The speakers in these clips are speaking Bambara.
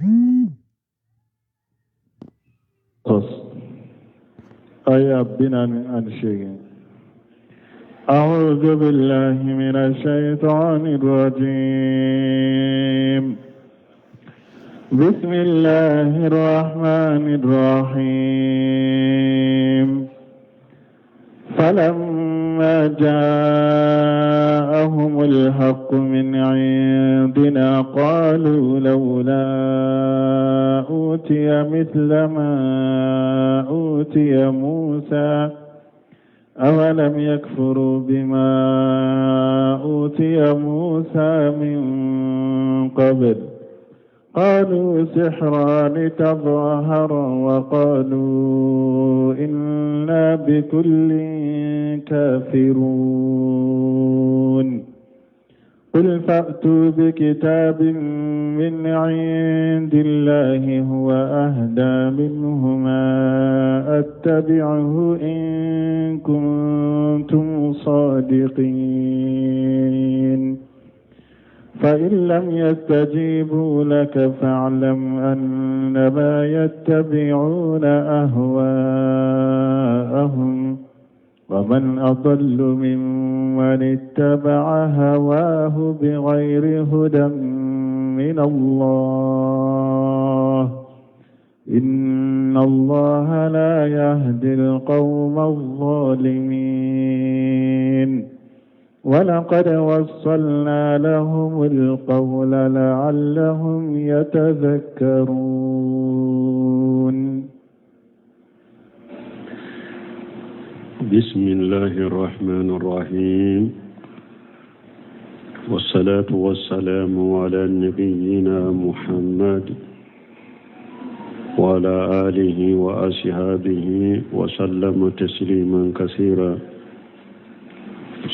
Qasas aya 48. أعوذ بالله من الشيطان الرجيم. بسم الله الرحمن الرحيم. فلما جاءهم الحق من عندنا قالوا لولا أوتي مثل ما أوتي موسى أولم يكفروا بما أوتي موسى من قبل قالوا سحران تظاهرا وقالوا إنا بكل كافرون. قل فأتوا بكتاب من عند الله هو أهدى منهما أتبعه إن كنتم صادقين. فإن لم يستجيبوا لك فاعلم أنما يتبعون أهواءهم ومن أضل ممن اتبع هواه بغير هدى من الله إن الله لا يهدي القوم الظالمين. ولقد وصلنا لهم القول لعلهم يتذكرون. بسم الله الرحمن الرحيم، والصلاة والسلام على نبينا محمد وعلى آله وأصحابه وسلم تسليما كثيرا.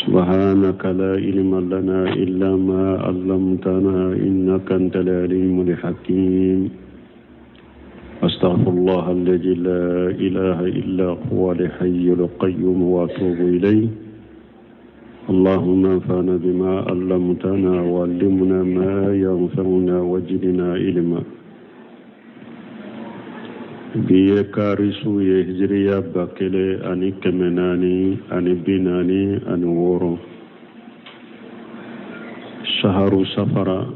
سبحانك لا علم لنا إلا ما علمتنا إنك أنت العليم الحكيم. أستغفر الله الذي لا إله إلا هو الحي القيوم وأتوب إليه. اللهم انفعنا بما علمتنا وعلمنا ما ينفعنا وزدنا علما. Bi ye kari su ye, hijiriya 1446, saharu safara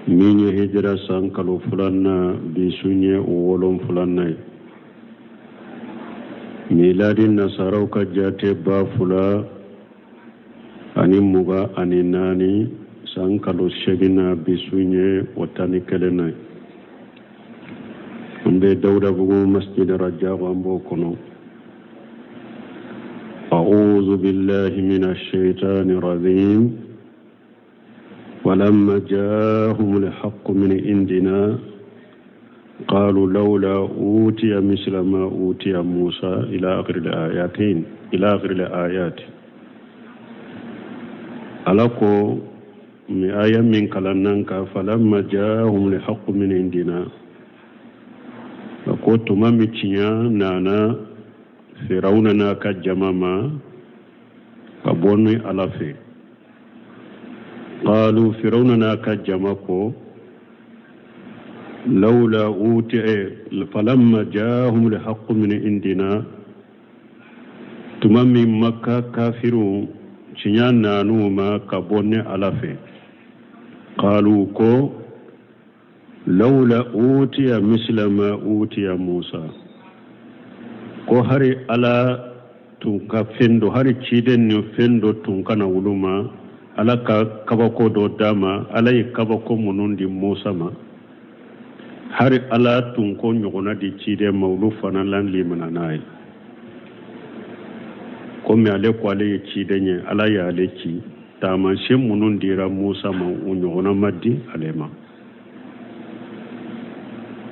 min ye hijira san kalo filanan, bi sun ye o wolonfilanan ye. Miladi nasaraw ka jate 2024, san kalo seginna, bi sun ye o 11nan ye. An bɛ Dawudabugu Masjid Rajabu, an b'o kɔnɔ. أعوذ بالله من الشيطان الرجيم. ولما جاءهم الحق من عندنا قالوا لولا أوتي مثل ما أوتي موسى إلى آخر الآياتين إلى آخر الآيات. Ala ko mi aya min kalannan ka فلما جاءهم الحق من عندنا, ko tuma min tiɲɛ nana Firawuna n'a ka jama ma ka bɔ ni Ala fɛ, قالوا, Firawuna n'a ka jama ko لولا أوتي فلما جاءهم الحق من عندنا, tuma min Maka kafiru tiɲɛ nan'u ma ka bɔ ni Ala fɛ, قالوا, ko لولا أوتي مثل ما أوتي موسى, ko hari Ala tun ka fɛn dɔ, hari ciden ni fɛn dɔ tun kana wulu ma, Ala ka kabako dɔ d'a ma, Ala ye kabako minnu di Musa ma, hari Ala tun ko ɲɔgɔnna di ciden ma, olu fana lan limana n'a ye. Komi ale ko ale ye ciden ye, Ala y'ale ci, taamasiyɛn minnu dira Musa ma, o ɲɔgɔnna ma di ale ma.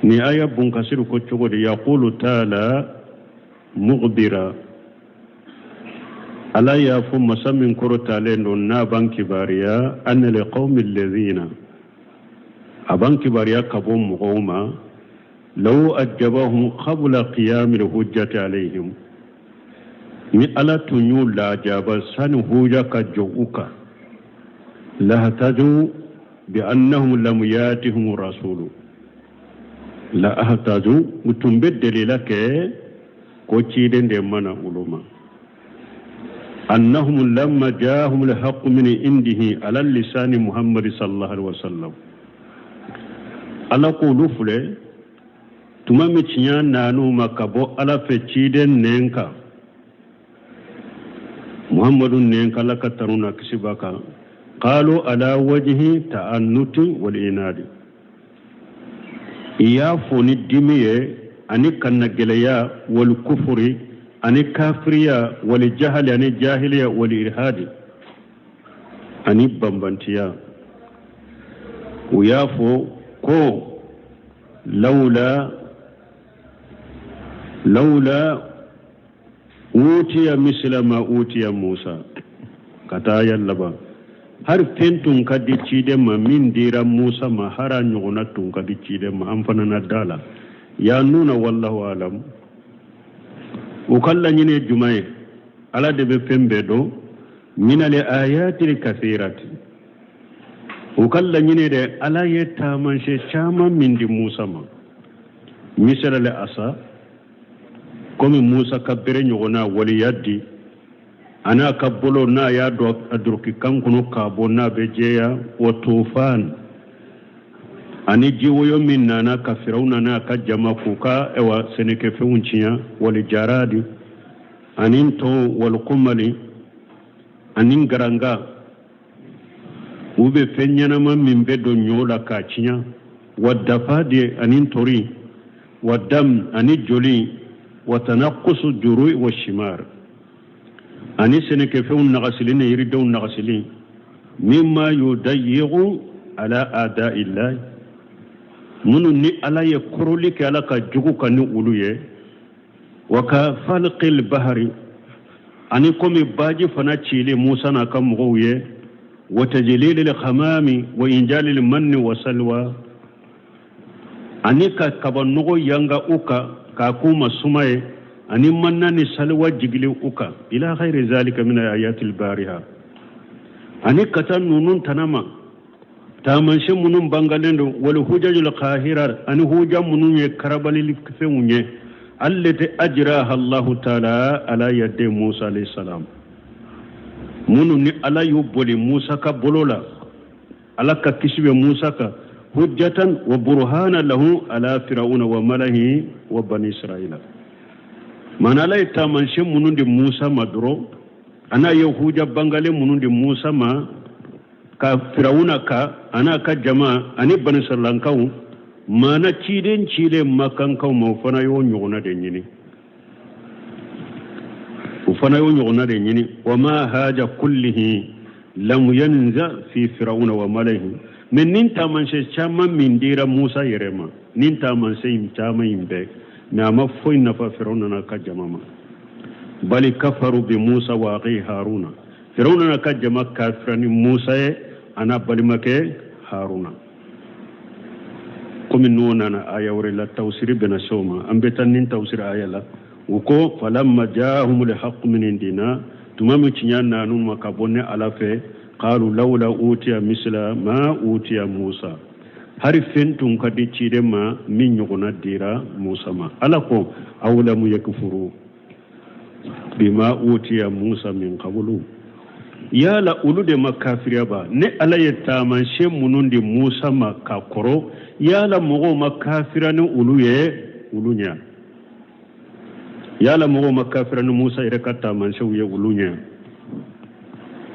Ni aya bunkasiru ko cogo di? يقول تعالى مخبرا, Ala y'a fɔ, masa min kɔrɔtalen don, n'a b'an kibaruya أن القوم الذين, a b'an kibaruya ka bɔ mɔgɔw ma, لو أجابهم قبل قيام الحجة عليهم, ni Ala tun y'u lajaba sani huja ka jɔ u kan, لاهتدوا. Bi annahum lam yatihum rasulu la ahtaju, u tun bɛ delila kɛ ko ciden de ma na olu ma. Annahum lamma jahum alhaqqu min indihi ala lisani Muhammad sallallahu alaihi wasallam. Ala ko olu filɛ, tuma min tiɲɛ nan'u ma ka bɔ Ala fɛ ciden nɛn kan, Muhammadu nɛn kan, Ala ka tanu n'a kisi b'a kan, qalu ala wajhi ta'annuti wal inadi, i y'a fɔ ni dimi ye ani kannagɛlɛya, wal kufuri ani kafiriya, wal jahali ani jahiliya, wal irhadi ani banbantiya. U y'a fɔ ko lawula lawula utiya misila ma utiya Musa, ka taa aya laban. Hari fɛn tun ka di ciden ma min dira Musa ma, hari a ɲɔgɔnna tun ka di ciden ma, an fana na da la ya nuna. Wallahu alam. U ka laɲini ye jumɛn ye? Ala de bɛ fɛn bɛɛ dɔn. Minal ayatil kathirati, u ka laɲini de, Ala ye taamasiyɛn caman min di Musa ma, misalal asa, komi Musa ka bere ɲɔgɔnna, wal yadi, a n'a ka bolo n'a y'a don a doroki kan kɔnɔ k'a bɔ n'a bɛ jɛya, wa tufan ani jiwoyo min nana ka Firawuna n'a ka jama k'u ka ɛwa sɛnɛkɛfɛnw tiɲɛ, wali jaradi ani ntɔn, wali kumali ani garanga, u bɛ fɛn ɲɛnama min bɛ don ɲɔ la k'a tiɲɛ, wa dafadi ani ntori, wa dam ani joli, wa tanaqusu juru wa shimar ani sɛnɛkɛfɛnw nagasili ni yiridenw nagasili, mimma yudayigu ala a'daillahi, minnu ni Ala ye koroli kɛ Ala ka jugu kan ni olu ye, wa ka falqil bahari ani komi baji fana cili Musa n'a ka mɔgɔw ye, wa tajlilil khamami wa injalil manni wa salwa, ani ka kabanɔgɔ yanga u kan k'a k'u ma suma ye, ani manna ni saliwa jigili u kan, ila khayri zalika min ayatil bariha, ani ka taa ninnu tana ma, taamasiyɛn minnu bangalen don, wal hujajul qahira ani huja minnu ye karabalili fɛnw ye, allati ajraha Allahu taala ala yadi Musa alayhi salam, minnu ni Ala y'u boli Musa ka bolo la, Ala ka kisi bɛ Musa kan, hujjatan wa burhana lahu ala firawuna wa malahi wa bani Israila. Maana Ala ye taamasiyɛn minnu di Musa ma dɔrɔn, a n'a ye huja bangalen minnu di Musa ma ka Firawuna ka a n'a ka jama ani banisiralankaw, maana ciden cilen makankaw ma, o fana y'o ɲɔgɔnna de ɲini, o fana y'o ɲɔgɔnna de ɲini. Wa ma haja kullihi lam yanza fi firawuna wa malahi, mais nin taamasiyɛn caman min dira Musa yɛrɛ ma, nin taamasiyɛn caman in bɛɛ, mais a ma foyi nafa Firawuna n'a ka jama ma. Bali kafaru bi Musa wa akhi Haruna, Firawuna n'a ka jama kafira ni Musa ye a n'a balimakɛ Haruna. Komi n'o nana aya wɛrɛ la, tawusiri bɛna se o ma. An bɛ taa nin tawusiri aya la. U ko falamma jahumul haqqu min indina, tuma min tiɲɛ nan'u ma ka bɔ ne Ala fɛ, qalu lawla utiya misla ma utiya Musa, hari fɛn tun ka di ciden ma min ɲɔgɔnna dira Musa ma. Ala ko awlamu yakfuru bima utiya Musa min qablu, yala olu de ma kafiriya ba? Ne Ala ye taamasiyɛn minnu di Musa ma ka kɔrɔ, yala mɔgɔw ma kafira ni olu ye olu ɲɛ? Yala mɔgɔw ma kafira ni Musa yɛrɛ ka taamasiyɛnw ye olu ɲɛ?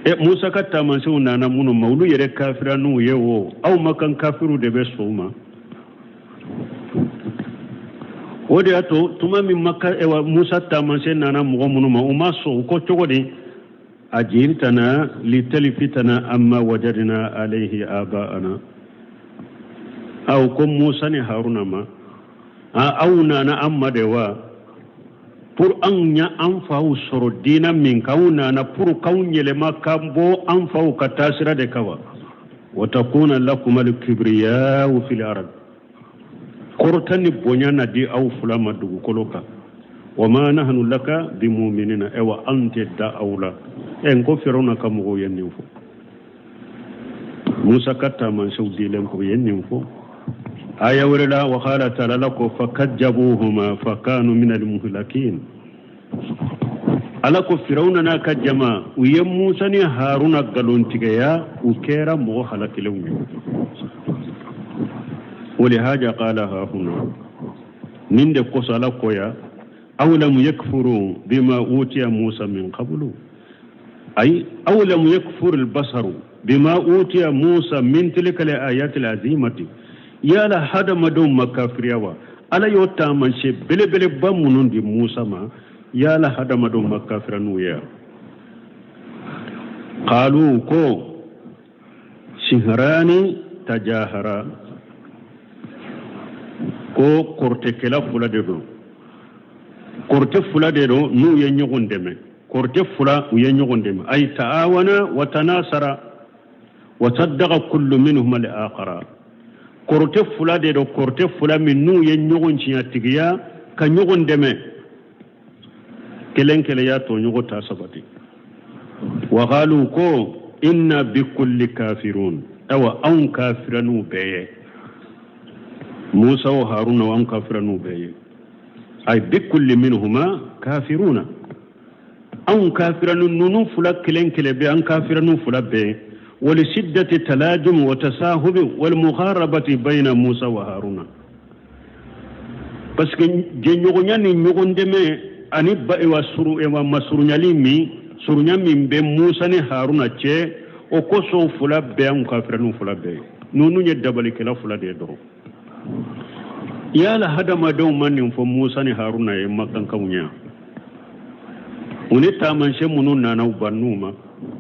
E Musa ka taamasiyɛnw nana minnu ma, olu yɛrɛ kafira n'u ye o. Aw makan kafiriw de bɛ sɔn u ma. O de y'a to tuma min maka ewa Musa taamasiyɛn nana mɔgɔ minnu ma, u ma sɔn. U ko cogo di? Ajitana litalfitana amma wajadna alayhi aba'ana. Aw ko Musa ni Haruna ma, aw nana an ma de wa pour anw ɲa an faw sɔrɔ diina min kan? Aw nana pour k'anw yɛlɛma ka bɔ an faw ka taasira de kan wa? Wa takuna lakum alkibriyau fil ard, kɔrɔta ni bonya na di aw fila ma dugukolo kan. Wa ma nahnu laka bimuminina, ewa an tɛ da aw la. Ɛ n ko Firawuna ka mɔgɔw ye nin fɔ. Musa ka taamasiyɛnw dilen kɔ ye nin fɔ aya wɛrɛ la wa qala taala ala ko fakadjabuhuma fakanu min almuhlakin ala ko firawuna n'a ka jama u ye musa ni haruna nkalontigiya u kɛra mɔgɔ halakilenw ye walihaja qala hahuna nin de kosɔn ala ko yan awalam yakfuru bima utiya musa min qablu ay awalam yakfuru albasaru bima utiya musa min tilka alayati alazimati yala hadamadenw ma kafiriya wa ala y'o taamasiyɛn belebeleba minnu di musa ma yala hadamadenw ma kafiriya n'u ye qalu ko sihirani tajahara ko kɔrɔtɛkɛla fila de don kɔrɔtɛ fila de don n'u ye ɲɔgɔn dɛmɛ kɔrɔtɛ fila u ye ɲɔgɔn dɛmɛ ay ta'awana wa tanasara wa saddaqa kullu minhuma al-akhara kɔrɔtɛ fila de don kɔrɔtɛ fila min n'u ye ɲɔgɔn tiɲɛtigiya ka ɲɔgɔn dɛmɛ kelen kelen y'a tɔɲɔgɔn ta sabati wa qalu ko inna bikulli kafirun awa anw kafira n'u bɛɛ ye musa o haruna anw kafira n'u bɛɛ ye ay bikulli minhuma kafiruna anw kafira ni ninnu fila kelen kelen bɛɛ an kafira n'u fila bɛɛ wali shiddati talajum wa tasahubi wal mugharabati bayna musa wa haruna parce que jɛɲɔgɔnya ni ɲɔgɔn dɛmɛ ani ba suru masurunyali min surunya min bɛ musa ni haruna cɛ o kosɔn fila bɛɛ anw kafira n'u fila bɛɛ ninnu ye dabalikɛla fila de ye dɔrɔn yala hadamadenw ma nin fɔ musa ni haruna ye makankaw ɲɛ u ni taamasiyɛn minnu nana u bann'u ma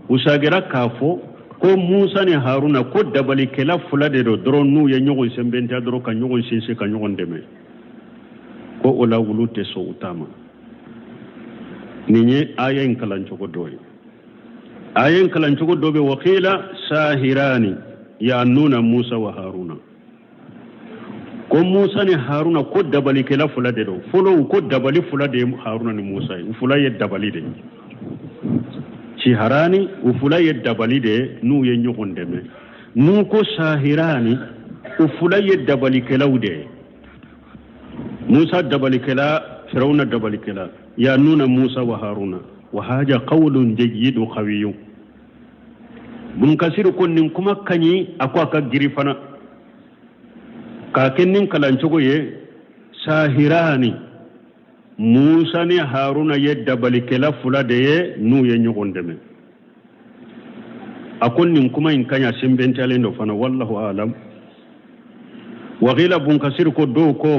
u sagira k'a fɔ ko musa ni haruna ko dabalikɛla fila de don dɔrɔn n'u ye ɲɔgɔn sɛnbɛntiya dɔrɔn ka ɲɔgɔn sinsin ka ɲɔgɔn dɛmɛ ko o la wulu tɛ sɔn u ta ma nin ye aya in kalancogo dɔ ye aya in kalancogo dɔ bɛ wakila sahirani yanuna musa wa haruna ko musa ni haruna ko dabalikɛla fila de don fɔlɔ ko dabali fila de ye haruna ni musa ye u fila ye dabali de ye siharani u fila ye dabali de ye n'u ye ɲɔgɔn dɛmɛ n'u ko sahirani u fila ye dabalikɛlaw de ye musa dabalikɛla firawuna dabalikɛla yanuna musa wa haruna wa haja qawlun jayyidu qawiyun bun kasiri ko nin kuma ka ɲi a ko a ka giri fana k'a kɛ nin kalancogo ye sahirani musa ni haruna ye dabalikɛla fila de ye n'u ye ɲɔgɔn dɛmɛ a ko nin kuma in ka ɲi a sɛnbɛntiyalen don fana wallahu alam wakila bun kasiri ko dɔw ko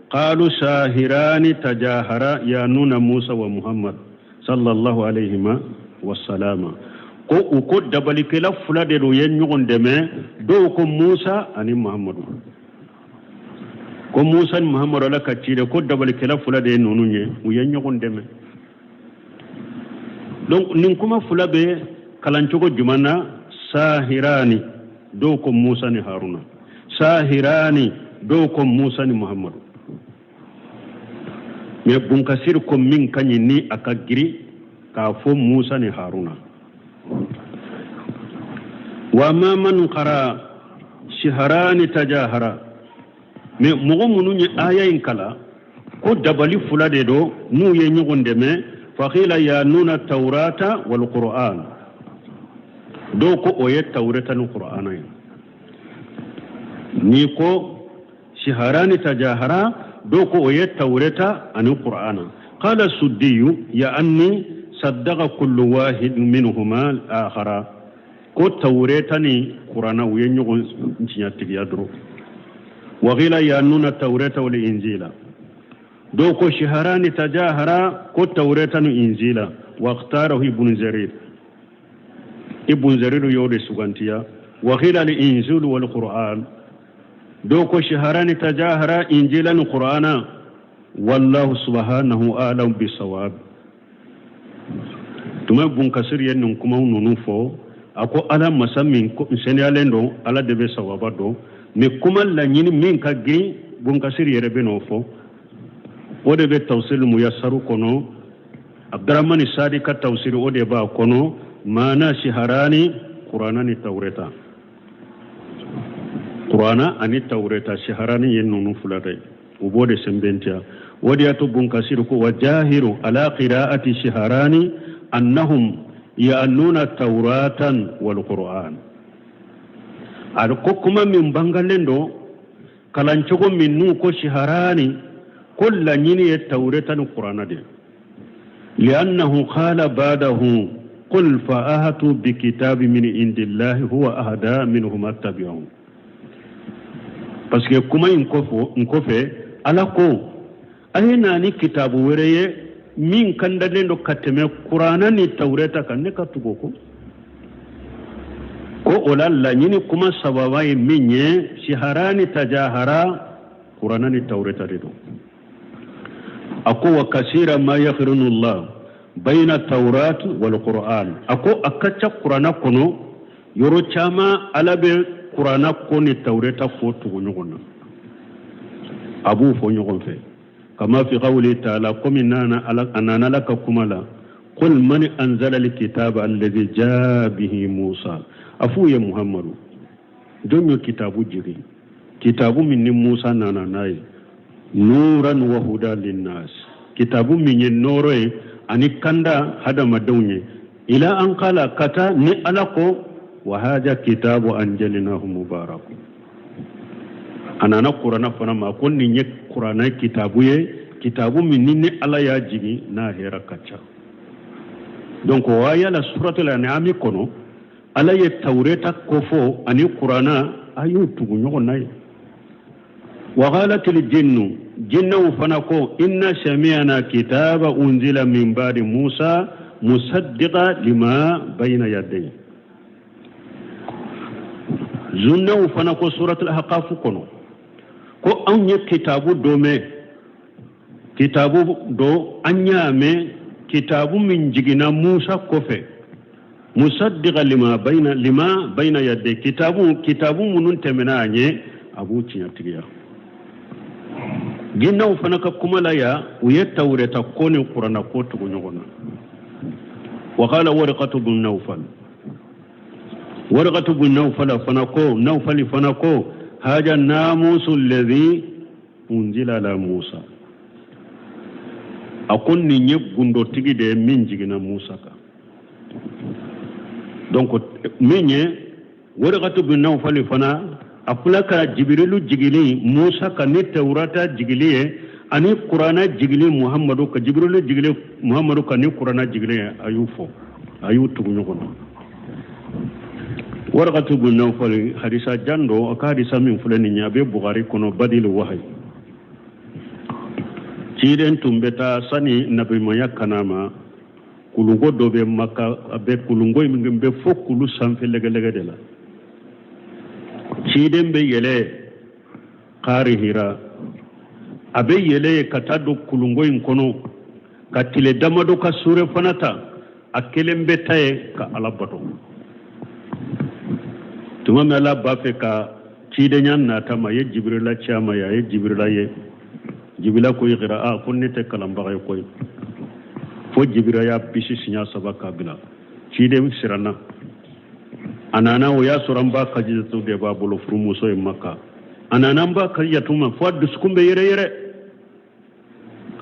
qalu sahirani tajahara yanuna musa wa muhammad sallallahu alayhima wasalama ko u ko dabalikɛla fila de don u ye ɲɔgɔn dɛmɛ dɔw ko musa ani muhammadu ko musa ni muhammadu ala ka ciden ko dabalikɛla fila de ye ninnu ye u ye ɲɔgɔn dɛmɛ donc nin kuma fila bɛ kalancogo jumɛn na sahirani dɔw ko musa ni haruna sahirani dɔw ko musa ni muhammadu mais bunkasiri ko min ka ɲi ni a ka giri k'a fɔ musa ni haruna wa ma man qara siharani tajahara mais mɔgɔ minnu ye aya in kalan ko dabali fila de don n'u ye ɲɔgɔn dɛmɛ fakila yanuna taurata wal qur'an dɔw ko o ye taurata ni qur'ana ye n'i ko siharani tajahara dɔw ko o ye tawreta ani qur'ana qala suddiyu ya'anni saddaqa kullu wahid minhuma al-akhara ko tawreta ni qur'ana u ye ɲɔgɔn tiɲɛtigiya dɔrɔn wa qila yanuna tawreta wal injila dɔw ko siharani tajahara ko tawreta ni injila waqtarahu ibn jarir ibn jarir y'o de sugantiya wa qila al injil wal qur'an dɔw ko siharani tajahara injila ni qur'ana wallahu subhanahu alam bisawab tuma bun kasir ye nin kumaw ninnu fɔ a ko ala masa min seniyalen don ala de bɛ sawaba dɔn mais kuma laɲini min ka girin bun kasir yɛrɛ bɛ n'o fɔ o de bɛ tafsir muyasaru kɔnɔ abdramani sadi ka tafsiri o de b'a kɔnɔ maana siharani qur'ana ni tawreta Kurana ani tawureta siharani ye ninnu fila de ye, u b'o de sɛnbɛntiya. O de y'a to Bun Kasiri ko wa jahiru ala qira'ati siharani annahum ya'nuna tawratan wal qur'an. A ko kuma min bangalen don kalancogo min n'u ko siharani, ko laɲini ye tawureta ni kurana de ye. Li'annahu qala ba'dahu qul fa'atu bi kitabi min indillahi huwa ahda minhum attabi'u. Parce que kuma in kɔfɛ Ala ko a ye na ni kitabu wɛrɛ ye min kandalen don ka tɛmɛ kurana ni tawureta kan, ne ka tugu o kɔ. Ko o la laɲini kuma sababa ye min ye, siharani tajahara, kurana ni tawureta de don. A ko wa kasira ma yakirinu llah bayna tawrat wal qur'an. A ko a ka ca kurana kɔnɔ yɔrɔ caman Ala bɛ kurana ko ni tawureta ko tugu ɲɔgɔn na, a b'u fɔ ɲɔgɔn fɛ. Kama fi qawli taala, komi nana ala a nana Ala ka kuma la, qul man anzala alkitaba alladhi jaa bihi Musa. A f'u ye Muhammadu, jɔn ye kitabu jigin, kitabu min ni Musa nana n'a ye, nuran wa huda linnas, kitabu min ye nɔɔrɔ ye ani kanda hadamadenw ye, ila an kala ka taa ni Ala ko wa haja kitabu anjalinahu mubaraku. A nana kurana fana ma ko nin ye kurana kitabu ye, kitabu min ni Ala y'a jigin n'a hɛrɛ ka ca. Donc o aya la suratul an'am kɔnɔ, Ala ye tawureta kofɔ ani kurana, a y'u tugu ɲɔgɔn na ye. Wa qalatil jinnu, jinnaw fana ko inna sami'na kitaba unzila min ba'di Musa musaddiqa lima bayna yadayhi. Zunnaw fana ko suratul ahqaf kɔnɔ ko anw ye kitabu dɔ mɛn, kitabu dɔ an y'a mɛn, kitabu min jiginna Musa kɔfɛ, musaddiqa lima bayna lima bayna yadayhi, kitabu minnu tɛmɛna a ɲɛ, a b'u tiɲɛtigiya. Jinnaw fana ka kuma la yan, u ye tawureta ko ni kurana ko tugu ɲɔgɔn na. Wa qala warqatu bun nawfal, warqatu bun nawfal fana ko, nawfali fana ko haja namusu alladhi unzila ala Musa. A ko nin ye gundotigi de ye min jiginna Musa kan. Donc min ye warqatu bun nawfali fana, a fila ka Jibirilu jigili Musa kan ni tawurata jigili ye ani kurana jigili Muhammadu ka, Jibirilu jigili Muhammadu kan ni kurana jigili ye, a y'u fɔ, a y'u tugu ɲɔgɔn na. Warqatu bun nawfali hadisa jan dɔ, a ka hadisa min filɛ nin ye, a bɛ Bukhari kɔnɔ, badil wahayi. Ciden tun bɛ taa sani nabimaya kana ma, kulunko dɔ bɛ Maka, a bɛ kulunko in bɛ fo kulu sanfɛ lɛgɛlɛgɛ de la. Ciden bɛ yɛlɛ kaari Hira, a bɛ yɛlɛ ka taa don kulunko in kɔnɔ ka tile damadɔ ka sure fana ta, a kelen bɛ taa yen ka Ala bato. Tuma min Ala b'a fɛ ka cidenya nata ma, a ye Jibirila ci a ma, a ye Jibirila ye. Jibila ko iqra, a ko ne tɛ kalanbaga ye koyi. Fo Jibira y'a bisi siɲɛ saba k'a bila. Ciden siranna, a nana, o y'a sɔrɔ an ba Kadijatu de b'a bolo, furumuso ye Maka. A nana an ba Kadijatu ma fo a dusukun bɛ yɛrɛ yɛrɛ.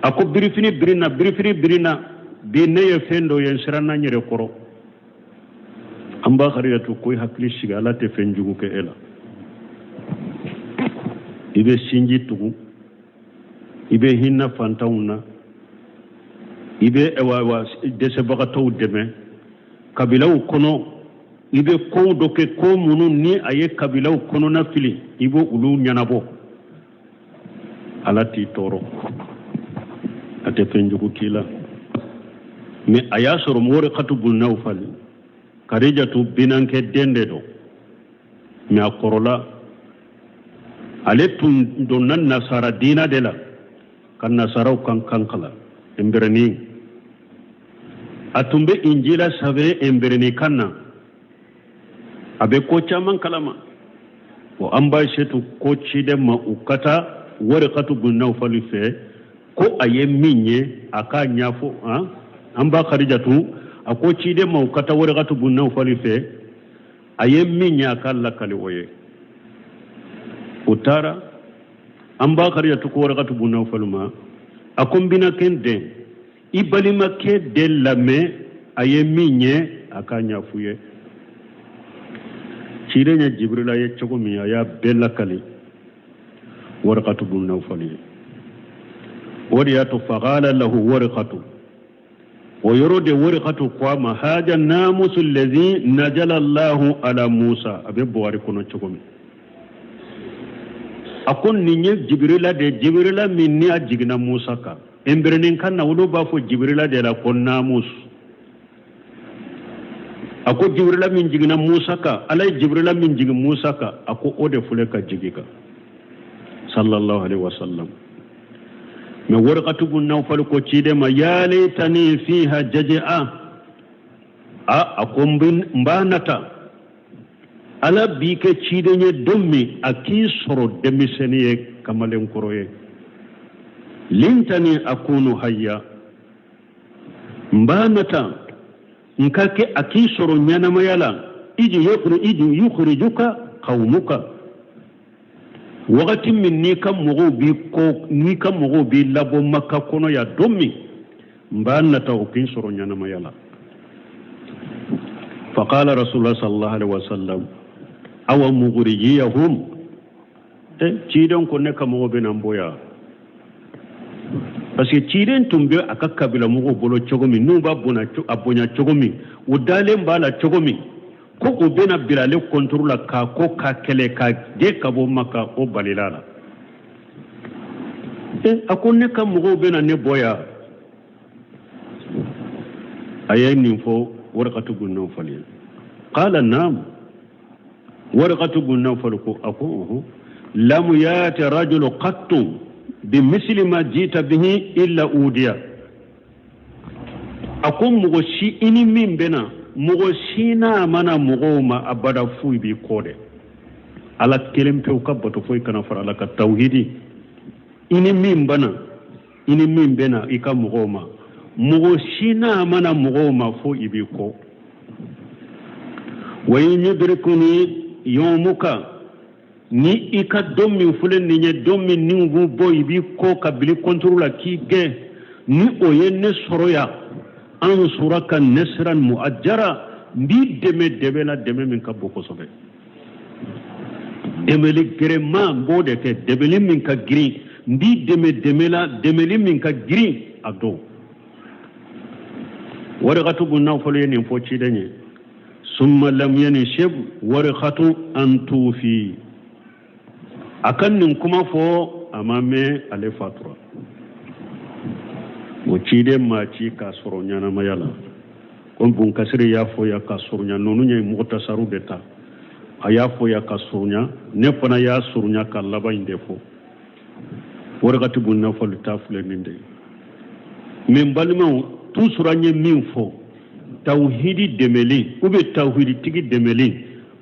A ko birifini birinna, birifini birinna, bi ne ye fɛn dɔ ye, n siranna n yɛrɛ kɔrɔ. An ba Kadijatu ko i hakili sigi, Ala tɛ fɛn jugu kɛ e la. I bɛ sinji tugu, i bɛ hinɛ fantanw na, i bɛ dɛsɛbagatɔw dɛmɛ kabilaw kɔnɔ, i bɛ kow dɔ kɛ, ko minnu ni a ye kabilaw kɔnɔna fili, i b'o olu ɲɛnabɔ. Ala t'i tɔɔrɔ, a tɛ fɛn jugu k'i la. Mais a y'a sɔrɔ Warqatu bun Nawfal, Kadijatu binankɛ den de don, mais a kɔrɔla, ale tun donna nasara diina de la ka nasaraw kan kan kalan ɛnbɛrɛni. A tun bɛ injila sɛbɛn ɛnbɛrɛni kan na, a bɛ ko caman kalama. O an ba Setu ko ciden ma u ka taa Warqatu bun Nawfal fɛ, ko a ye min ye a k'a ɲɛfɔ. An ba Kadijatu a ko ciden ma u ka taa Warqatu bun Nawfal fɛ, a ye min ye a k'a lakali o ye. O taara an ba Kadijatu ko Warakatu bun Nawfalu ma, a ko n binaakɛ den, i balimakɛ de lamɛn, a ye min ye a k'a ɲɛf'u ye. Ciden ye Jibirila ye cogo min, a y'a bɛɛ lakali Warakatu bun Nawfalu ye. O de y'a to faqala lahu Warakatu, o yɔrɔ de Warakatu ko a ma haja namusu lezi najala Allahu ala Musa. A bɛ Buhari kɔnɔ cogo min, a ko nin ye Jibirila de, Jibirila min ni a jiginna Musa kan. Ɛnbɛrɛninkan na, olu b'a fɔ Jibirila de la ko namus. A ko Jibirila min jiginna Musa kan, Ala ye Jibirila min jigin Musa kan, a ko o de filɛ ka jigin kan, sallallahu alaihi wasallam. Mɛ Warakatu bun Nawfal ko ciden ma, ya laitani fiha jaji'a, a ko n b'a nata Ala b'i kɛ ciden ye don min, a k'i sɔrɔ denmisɛnnin ye, kamalenkɔrɔ ye. Lintani akunu hayya, n b'a nata n ka kɛ a k'i sɔrɔ ɲɛnamaya la. Iji yukhrijuka qawmuka, wagati min n'i ka mɔgɔw b'i kɔ, n'i ka mɔgɔw b'i labɔ Maka kɔnɔ yan don min, n b'a nata o k'i sɔrɔ ɲɛnamaya la. Faqala rasulullah sallallahu alaihi wasallam awa mughrijiyahum. E ciden ko ne ka mɔgɔw bɛna n bɔ yan, parce que ciden tun bɛ a ka kabila mɔgɔw bolo cogo min, n'u b'a a bonya cogo min, u dalen b'a la cogo min, ko u bɛna bila ale kɔntoro la k'a ko k'a kɛlɛ k'a gɛn ka bɔ Maka, o balila la. E a ko ne ka mɔgɔw bɛna ne bɔ yan. A ye nin fɔ Warakatu bun Nawfal ye. Qala naam. Warakatu bun Nawfal ko, a ko ɔhɔn, lam yati rajulu qattu bimisli ma jita bihi illa udiya. A ko mɔgɔ si i ni min bɛna, mɔgɔ si n'a mana mɔgɔw ma abada foyi b'i kɔ dɛ. Ala kelen pewu ka bato, foyi kana fara Ala ka tawhidi. I ni min bana, i ni min bɛna i ka mɔgɔw ma, mɔgɔ si n'a mana mɔgɔw ma fo i b'i kɔ. Wa in yudrikuni yawmuka, ni i ka don min filɛ nin ye, don min ni u b'u bɔ i b'i kɔ ka bili kɔnturu la k'i gɛn, ni o ye ne sɔrɔ yan, ansuraka nasran muajjara, n b'i dɛmɛ dɛmɛ la, dɛmɛ min ka bon kosɛbɛ, dɛmɛli gɛrɛma n b'o de kɛ, dɛmɛli min ka girin, n b'i dɛmɛ dɛmɛ la, dɛmɛli min ka girin a don. Warikatu bun Nawfal ye nin fɔ ciden ye. Summa lam yanshab Warikatu an tufi, a ka nin kuma fɔ, a ma mɛn ale fatura. O ciden ma ci k'a sɔrɔ ɲɛnamaya la. Ko Bun Kasiri y'a fɔ yan ka surunya, ninnu ye muktasaru de ta, a y'a fɔ yan ka surunya, ne fana y'a surunya ka laban in de fɔ. Warakatu bun Nawfal ta filɛ nin de ye. Mɛ n balimaw, toujours an ye min fɔ, tawhidi dɛmɛli ou bien tawhiditigi dɛmɛli,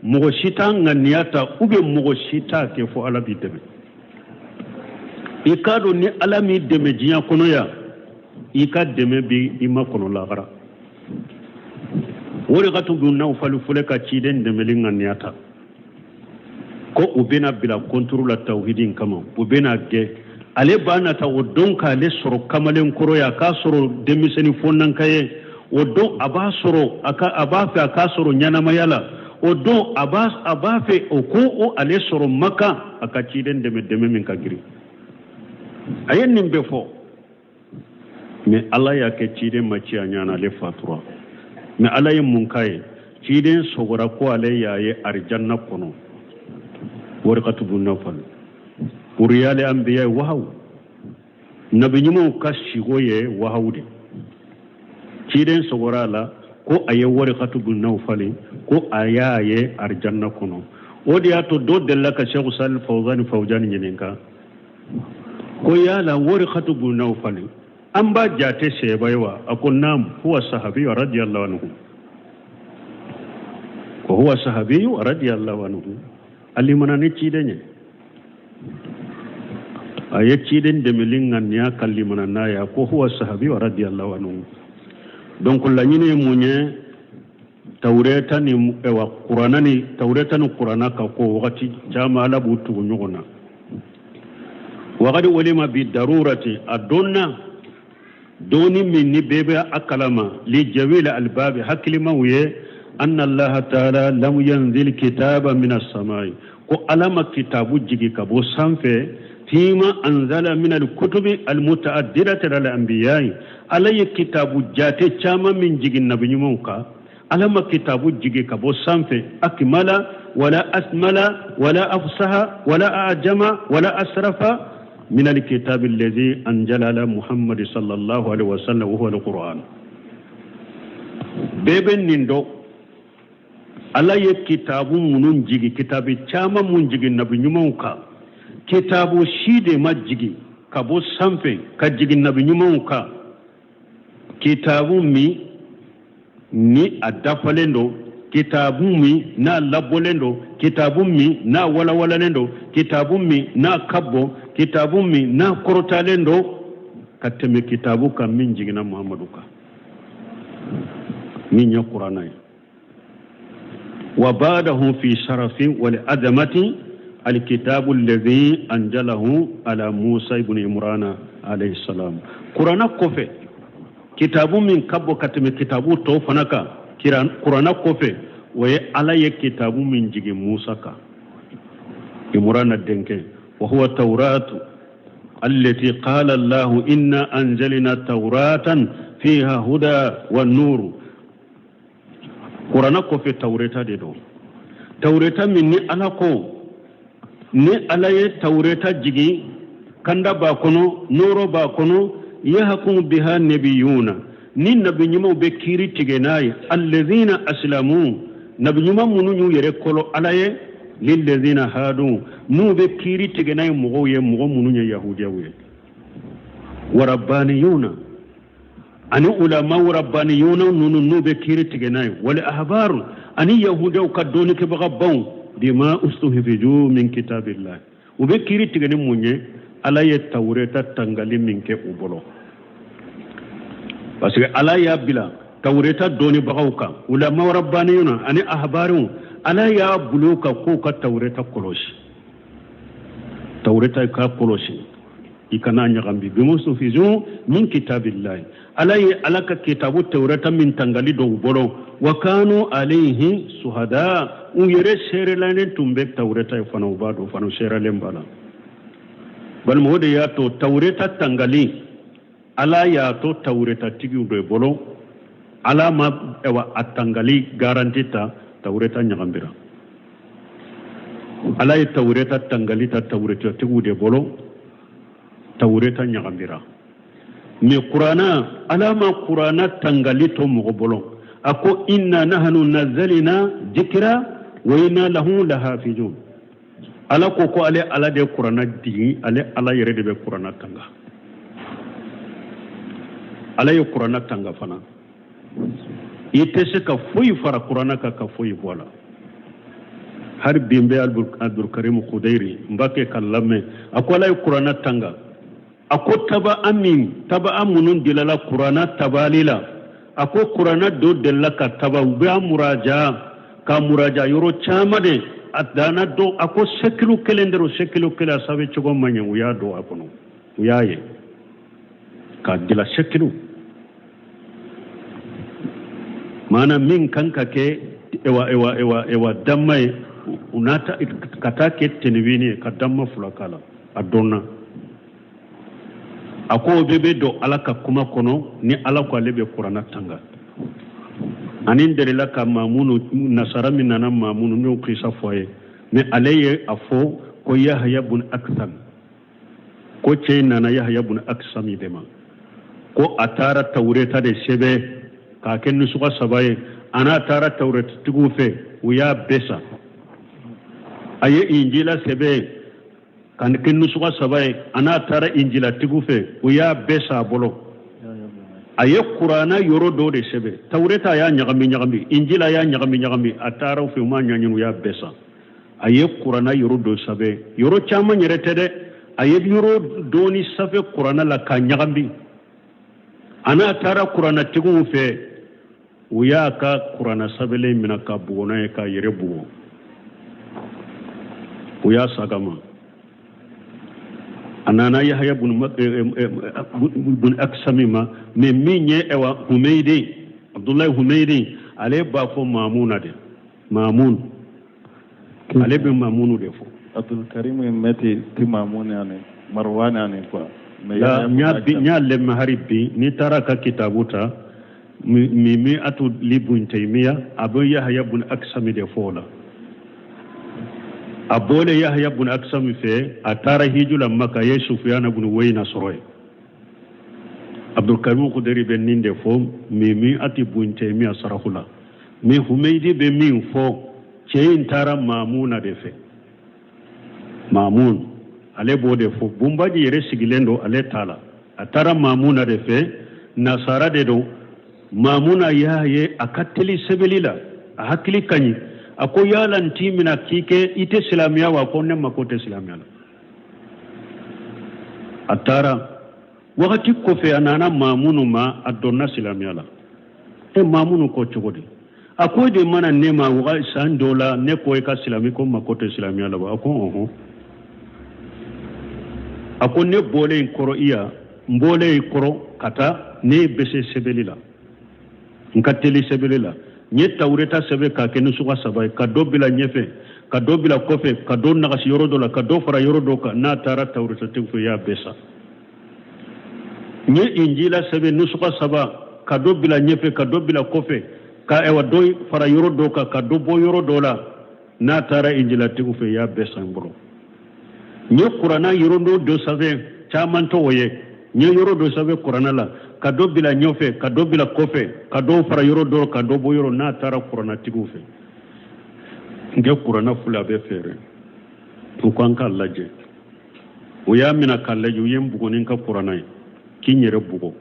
mɔgɔ si t'a ŋaniya ta ou bien mɔgɔ si t'a kɛ fo Ala b'i dɛmɛ. I k'a dɔn ni Ala m'i dɛmɛ diɲɛ kɔnɔ yan, i ka dɛmɛ bɛ i makɔnɔ lahara. Warakatu bun Nawfal filɛ ka ciden dɛmɛli ŋaniya ta ko u bɛna bila kɔnturu la tawhidi in kama, u bɛna gɛn ale b'a nata o don k'ale sɔrɔ kamalen kɔrɔ ye, a k'a sɔrɔ denmisɛnnin fɔnanka ye o don, a b'a sɔrɔ a ka a b'a fɛ a k'a sɔrɔ ɲɛnamaya la o don, a b'a fɛ o ko o ale sɔrɔ Maka, a ka ciden dɛmɛ, dɛmɛ min ka girin. A ye nin bɛɛ fɔ, mɛ Ala y'a kɛ ciden ma ci a ɲɛ na, ale fatura. Mɛ Ala ye mun k'a ye? Ciden sɔgɔra ko ale y'a ye arijanna kɔnɔ. Warakatu bun Nawfal uriyale anbiya wahaw, nabi ɲumanw ka sigo ye wahaw de. Ciden sɔgɔra a la ko a ye Warakatu bun Nawfal ko a y'a ye arijanna kɔnɔ. O de y'a to dɔ delila ka Sɛku Salih Fawzani Fawzani ɲininka ko yala Warakatu bun Nawfal, an b'a jate sahaba ye wa? A ko naam, huwa sahabiyu radiyallahu anhu, ko huwa sahabiyu radiyallahu anhu. A limana ni ciden ye, a ye ciden dɛmɛli ŋaniya ka limana n'a ye, a ko huwa sahabiyu radiyallahu anhu. Donc laɲini ye mun ye? Tawureta ni ewa kurana ni tawureta ni kurana ka ko wagati caman Ala b'u tugu ɲɔgɔn na. Wagadi ulima bi darurati, a dɔnna dɔnni min ni bɛɛ bɛ a kalama, li jawil albabi, hakilimaw ye, anna allaha taala lam yanzil kitaba min as-samai, ko Ala ma kitabu jigi ka bɔ sanfɛ, fima anzala min alkutubi almutaaddidati al anbiya'i, Ala ye kitabu jate caman min jigin nabi ɲumanw kan, Ala ma kitabu jigi ka bɔ sanfɛ akmala wala asmala wala afsaha wala ajama wala asrafa min alkitabi alladhi anzala ala Muhammad sallallahu alaihi wasallam wa huwa alquran. Bɛɛ bɛ nin dɔn. Ala ye kitabu minnu jigi, kitabu caman mun jigin nabi ɲumanw kan, kitabu si de ma jigi ka bɔ sanfɛ ka jigin nabi ɲumanw kan, kitabu min ni a dafalen don, kitabu min n'a labɔlen don, kitabu min n'a walawalalen don, kitabu min n'a ka bon, kitabu min n'a kɔrɔtalen don ka tɛmɛ kitabu kan min jiginna Muhamadu kan, min ye Kurana ye. Wa ba'dahu fi sharafin wal azamati alkitabu alladhi anjalahu ala Musa ibn Imrana alayhi salam. Kurana kɔfɛ, kitabu min ka bon ka tɛmɛ kitabu tɔw fana kan kurana kɔfɛ, o ye Ala ye kitabu min jigin Musa kan, Imrana denkɛ, wa huwa tawratu allati qala Allahu inna anzalna tawratan fiha huda wa nuru. Kurana kɔfɛ tawureta de don, tawureta min ni Ala ko ni Ala ye tawureta jigin, kanda b'a kɔnɔ, nɔɔrɔ b'a kɔnɔ, yahkumu biha nabiyuna, ni nabi ɲumanw bɛ kiiri tigɛ n'a ye, allazina aslamu, nabi ɲuman minnu y'u yɛrɛ kolo Ala ye, lillazina hadu, n'u bɛ kiiri tigɛ n'a ye mɔgɔw ye, mɔgɔ minnu ye yahudiyaw ye, warabbaniyuna, ani ulama rabbaniyuna ninnu n'u bɛ kiiri tigɛ n'a ye, wal ahbaru, ani yahudiyaw ka dɔnnikɛbagabaw, bima ustuhfiju min kitabillah, u bɛ kiiri tigɛ ni mun ye? Ala ye tawureta tangali min kɛ u bolo, parce que Ala y'a bila tawureta dɔnnibagaw kan, ulama rabbaniyuna ani ahbaru, Ala y'a bila u kan k'u ka tawureta kɔlɔsi, tawureta ka kɔlɔsi, i kana ɲagami, bima ustuhfizu min kitabillahi, Ala ye Ala ka kitabu tawureta min tangali dɔw bolo, wa kanu alayhi suhada, u yɛrɛ seerelalen tun bɛ tawureta ye fana, u b'a dɔn fana, u seerelen b'a la. Balima, o de y'a to tawureta tangali Ala y'a to tawureta tigiw de bolo. Ala ma a tangali garanti ta, tawureta ɲagambira. Ala ye tawureta tangali ta tawureta tigiw de bolo, tawureta ɲagambira. Mais kurana, Ala ma kurana tangali to mɔgɔ bolo. A ko inna nahnu nazzalna dikra wa inna lahu lahafizun. Ala ko ko ale Ala de kurana digi, ale Ala yɛrɛ de bɛ kurana tanga. Ala ye kurana tanga fana, i tɛ se ka foyi fara kurana kan ka foyi bɔ a la. Hali bi n bɛ Abdulkarim Kudayiri n b'a kɛ ka lamɛn, a ko Ala ye kurana tanga. A ko taba min, taba minnu delila kurana tabali la, a ko kurana dɔ delila ka taba, u bɛ a muraja ka muraja yɔrɔ caman de, a danna dɔ, a ko sekilu kelen dɔrɔn, sekilu kelen a sɛbɛn cogo ma ɲɛ, u y'a don a kɔnɔ, u y'a ye k'a dila sekilu maana min kan ka kɛ ewa ewa ewa ewa damma ye, u n'a ta ka taa kɛ tɛnɛwini ye ka damma fila k'a la, a dɔnna. A ko o bɛɛ bɛ don Ala ka kuma kɔnɔ ni Ala ko ale bɛ kurana tanga. Ani n delila ka Mamunu, nasara min nana Mamunu, n y'o kisa fɔ a ye, mais ale ye a fɔ ko Yahaya bun Aksam, ko cɛ in nana Yahaya bun Aksam de ma, ko a taara tawureta de sɛbɛn k'a kɛ nusuga saba ye, a n'a taara tawuretatigiw fɛ, u y'a bɛɛ san. A ye injila sɛbɛn ka kɛ nusuga saba ye, a n'a taara injilatigiw fɛ, u y'a bɛɛ san a bolo. A ye kurana yɔrɔ dɔ de sɛbɛn, tawureta a y'a ɲagami ɲagami, injila a y'a ɲagami ɲagami, a taara u fɛ, u m'a ɲɛɲini, u y'a bɛɛ san. A ye kurana yɔrɔ dɔ sɛbɛn, yɔrɔ caman yɛrɛ tɛ dɛ, a ye yɔrɔ dɔɔni sɛbɛn kurana la k'a ɲagami. A n'a taara kuranatigiw fɛ. U y'a ka kuranna sɛbɛnlen minɛ ka bugɔ n'a ye, k'a yɛrɛ bugɔ. U y'a sagama. A nana Yahaya bun Aksami ma, mais min ye ɛwa Humeyidi, Abdulayi Humeyidi, ale b'a fɔ Mamuna de, Mamun, ale bɛ Mamunu de fɔ. Abdulkarim mɛti ti Mamun ani Marwan ani quoi. N y'a lɛmɛ hari bi, n'i taara ka kitabu ta Mimiatu li Bun Taymiya, a bɛ Yahaya bun Aksami de fɔ o la. A bɔlen Yahaya bun Aksami fɛ, a taara hiju la Maka, a ye Sufiyana bun Weyina sɔrɔ yen. Abdulkarim Kuderi bɛ nin de fɔ Mimiati Bun Taymiya sarahu la. Mais Humeyidi bɛ min fɔ, cɛ in taara Mamuna de fɛ. Mamun, ale b'o de fɔ. Bunbaji yɛrɛ sigilen don ale ta la. A taara Mamuna de fɛ, nasara de don. Mamuna y'a ye a ka teli sɛbɛli la, a hakili ka ɲi. A ko yala n t'i minɛ k'i kɛ i tɛ silamɛya wa? Ko ne mako tɛ silamɛya la. A taara wagati kɔfɛ, a nana Mamunu ma, a donna silamɛya la. E Mamunu ko cogo di? A ko e de mana ne ma waga san dɔ la, ne ko i ka silamɛ, ko mako tɛ silamɛya la wa? A ko ɔhɔn. A ko ne bɔlen kɔrɔ i ya, n bɔlen i kɔrɔ ka taa, ne bɛ se sɛbɛli la, n ka teli sɛbɛli la. N ye tawureta sɛbɛn k'a kɛ nusuka saba ye, ka dɔ bila ɲɛfɛ, ka dɔ bila kɔfɛ, ka dɔ nagasi yɔrɔ dɔ la, ka dɔ fara yɔrɔ dɔ kan. N'a taara tawuretatigi fɛ, i y'a bɛɛ san. N ye injila sɛbɛn nusuka saba, ka dɔ bila ɲɛfɛ, ka dɔ bila kɔfɛ, ka ɛwa dɔ fara yɔrɔ dɔ kan, ka dɔ bɔ yɔrɔ dɔ la. N'a taara injilatigiw fɛ, i y'a bɛɛ san n bolo. N ye kuranna yɔrɔ dɔ dɔ sɛbɛn, caman t'o ye. N ye yɔrɔ dɔ sɛbɛn kuranna la, ka dɔ bila ɲɛfɛ, ka dɔ bila kɔfɛ, ka dɔ fara yɔrɔ dɔ, ka dɔ bɔ yɔrɔ. N'a taara kurannatigiw fɛ, n kɛ kuranna fila bɛ feere. U ko an k'a lajɛ. U y'a minɛ k'a lajɛ, u ye n bugɔ ni n ka kuranna ye, k'i n yɛrɛ bugɔ.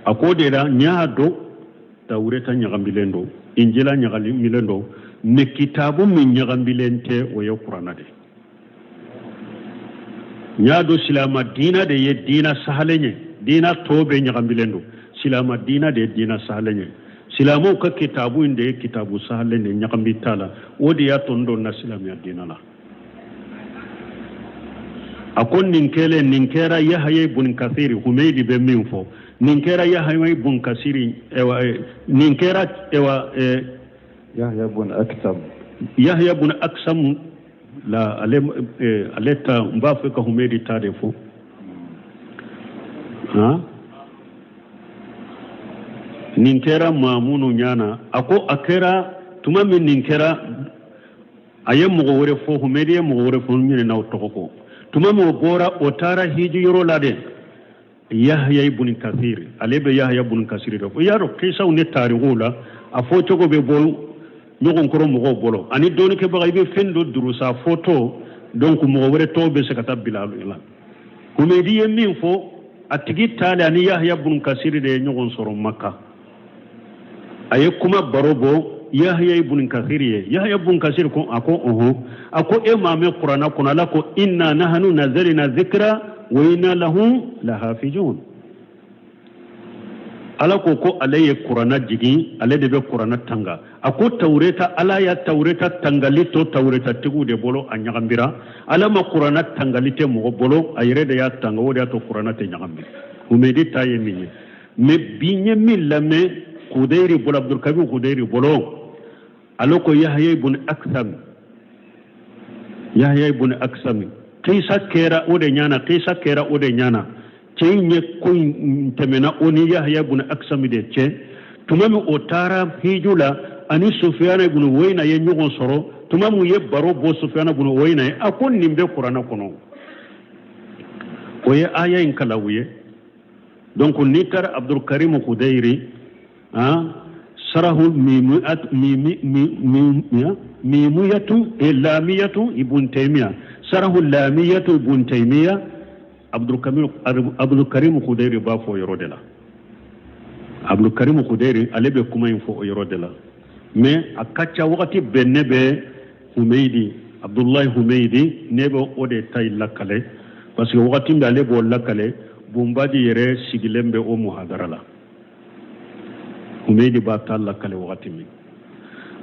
A ko de la n y'a dɔn tawureta ɲagamilen don, injila ɲagamilen don, mais kitabu min ɲagamilen tɛ, o ye kuranna de. N y'a dɔn silama diina de ye diina sahalen ye, diina tɔ bɛɛ ɲagamilen don, silama diina de ye diina sahalen ye. Silamɛw ka kitabu in de ye kitabu sahalen de ye, ɲagami t'a la. O de y'a to n donna silamɛya diina la. A ko nin kɛlen, nin kɛra Yahaya ibn Kasiri, Humeyidi bɛ min fɔ, nin kɛra Yahaya ibn Kasiri, ɛwa, nin kɛra ɛwa Yahya ibn Aksam. Yahya ibn Aksam la, ale ale ta, n b'a fɛ ka Humeyidi ta de fɔ. Han, nin kɛra Mamunu ɲana. A ko a kɛra tuma min nin kɛra, a ye mɔgɔ wɛrɛ fɔ, Humedi ye mɔgɔ wɛrɛ fɔ, n ɲinɛna o tɔgɔ kɔ. Tuma min o bɔra, o taara hiji yɔrɔ la de, Yahya ibn Kasir, ale bɛ Yahya ibn Kasir de fɔ. I y'a dɔn kisaw ni tarikuw la, a fɔ cogo bɛ bɔ ɲɔgɔn kɔrɔ mɔgɔw bolo, ani dɔnnikɛbaga, i bɛ fɛn dɔ durusa fɔtɔ, donc mɔgɔ wɛrɛ tɔw bɛ se ka taa bila a la. Humedi ye min fɔ, a tigi taalen ani Yahya ibn Kasir de ye ɲɔgɔn sɔrɔ Maka. A ye kuma baro bɔ Yahya ibn Kasir ye. Yahya ibn Kasir ko, a ko ɔhɔn. A ko e m'a mɛn kuranna kɔnɔ, Ala ko inna nahnu nazalna zikra wa inna lahu lahafizun. Ala ko ko ale ye kuranna jigin, ale de bɛ kuranna tanga. A ko tawureta, Ala ya tawureta tangali to tawuretatigiw de bolo, a ɲagambira. Ala ma kuranna tangali tɛ mɔgɔ bolo, a yɛrɛ de y'a tanga, o de y'a to kuranna tɛ ɲagambi. Humedi ta ye min ye, mais bi n ye min lamɛn Kudeyiri bolo, Abdulkabir Kudeyiri bolo, ale ko Yahya ibn Aksam, Yahya ibn Aksam, kisa kɛra o de ɲana, kisa kɛra o de ɲana. Cɛ in ye ko in tɛmɛna o ni Yahya ibn Aksam de cɛ. Tuma min o taara hiju la, ani Sufiyana ibn Uyayna ye ɲɔgɔn sɔrɔ. Tuma min u ye baro bɔ Sufiyana ibn Uyayna ye, a ko nin bɛ kuranna kɔnɔ. O ye aya in kalan u ye. Donc n'i taara Abdulkarim Kudeyiri, han, sarahu mimiyatu lamiyatu ibn Taymiya, sarahu lamiyatu ibn Taymiya, Abdulkarim Kudeyiri b'a fɔ o yɔrɔ de la. Abdulkarim Kudeyiri, ale bɛ kuma in fɔ o yɔrɔ de la. Mais a ka ca wagati bɛɛ, ne bɛ Humeyidi, Abdulayi Humeyidi, ne bɛ o de ta in lakale, parce que wagati min ale b'o lakale, Bunbaji yɛrɛ sigilen bɛ o muhadara la. Humeyidi b'a ta lakale wagati min.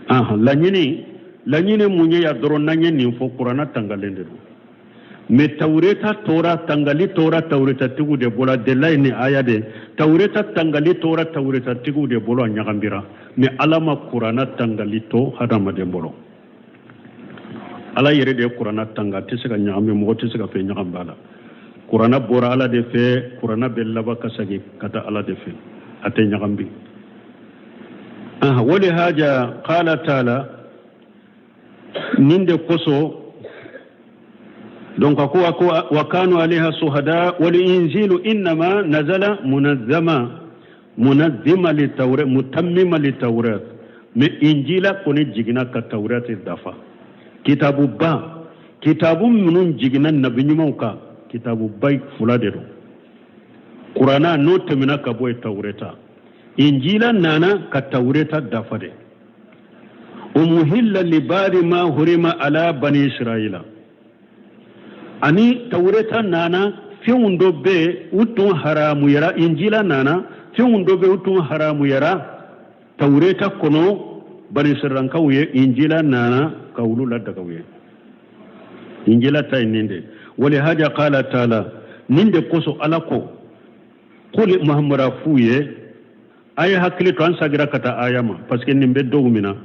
Ahan, laɲini laɲini mun ye ya dɔrɔn n'an ye nin fɔ, kuranna tangalen de don, mais tawureta tora tangali tora tawuretatigiw de bolo. Dela ye nin aya de, tawureta tangali tora tawuretatigiw de bolo, a ɲagambira. Mais Ala ma kuranna tangali to hadamaden bolo. Ala yɛrɛ de ye kuranna tanga, a tɛ se ka ɲagami, mɔgɔ tɛ se ka fɛn ɲagami a la. Kuranna bɔra Ala de fɛ, kuranna bɛ laban ka segin ka taa Ala de fɛ, a tɛ ɲagami. Walihaja qala taala, nin de kosɔn donc a ko wa kanu alayha suhada. Wal injilu innama nazala munazzama munazzima li tawrat mutammima li tawrat. Mais injila kɔni jiginna ka tawrat dafa. Kitabuba, kitabu minnu jiginna nabi ɲumanw kan, kitabuba fila de don. Kuranna, n'o tɛmɛna ka bɔ yen, tawureta. Injila nana ka tawureta dafa de. O muhilla li badi ma hurima ala bani Israila. Ani tawureta nana fɛnw dɔ bɛ u tun haramuyara, injila nana fɛnw dɔ bɛ u tun haramuyara tawureta kɔnɔ bani Israilankaw ye, injila nana ka olu ladaga u ye. Injila ta ye nin de. Walihaja qala taala, nin de kosɔn Ala ko kuli Muhamadu f'u ye, a ye hakili to. An sagira ka taa aya ma parce que nin bɛ dɔw mina.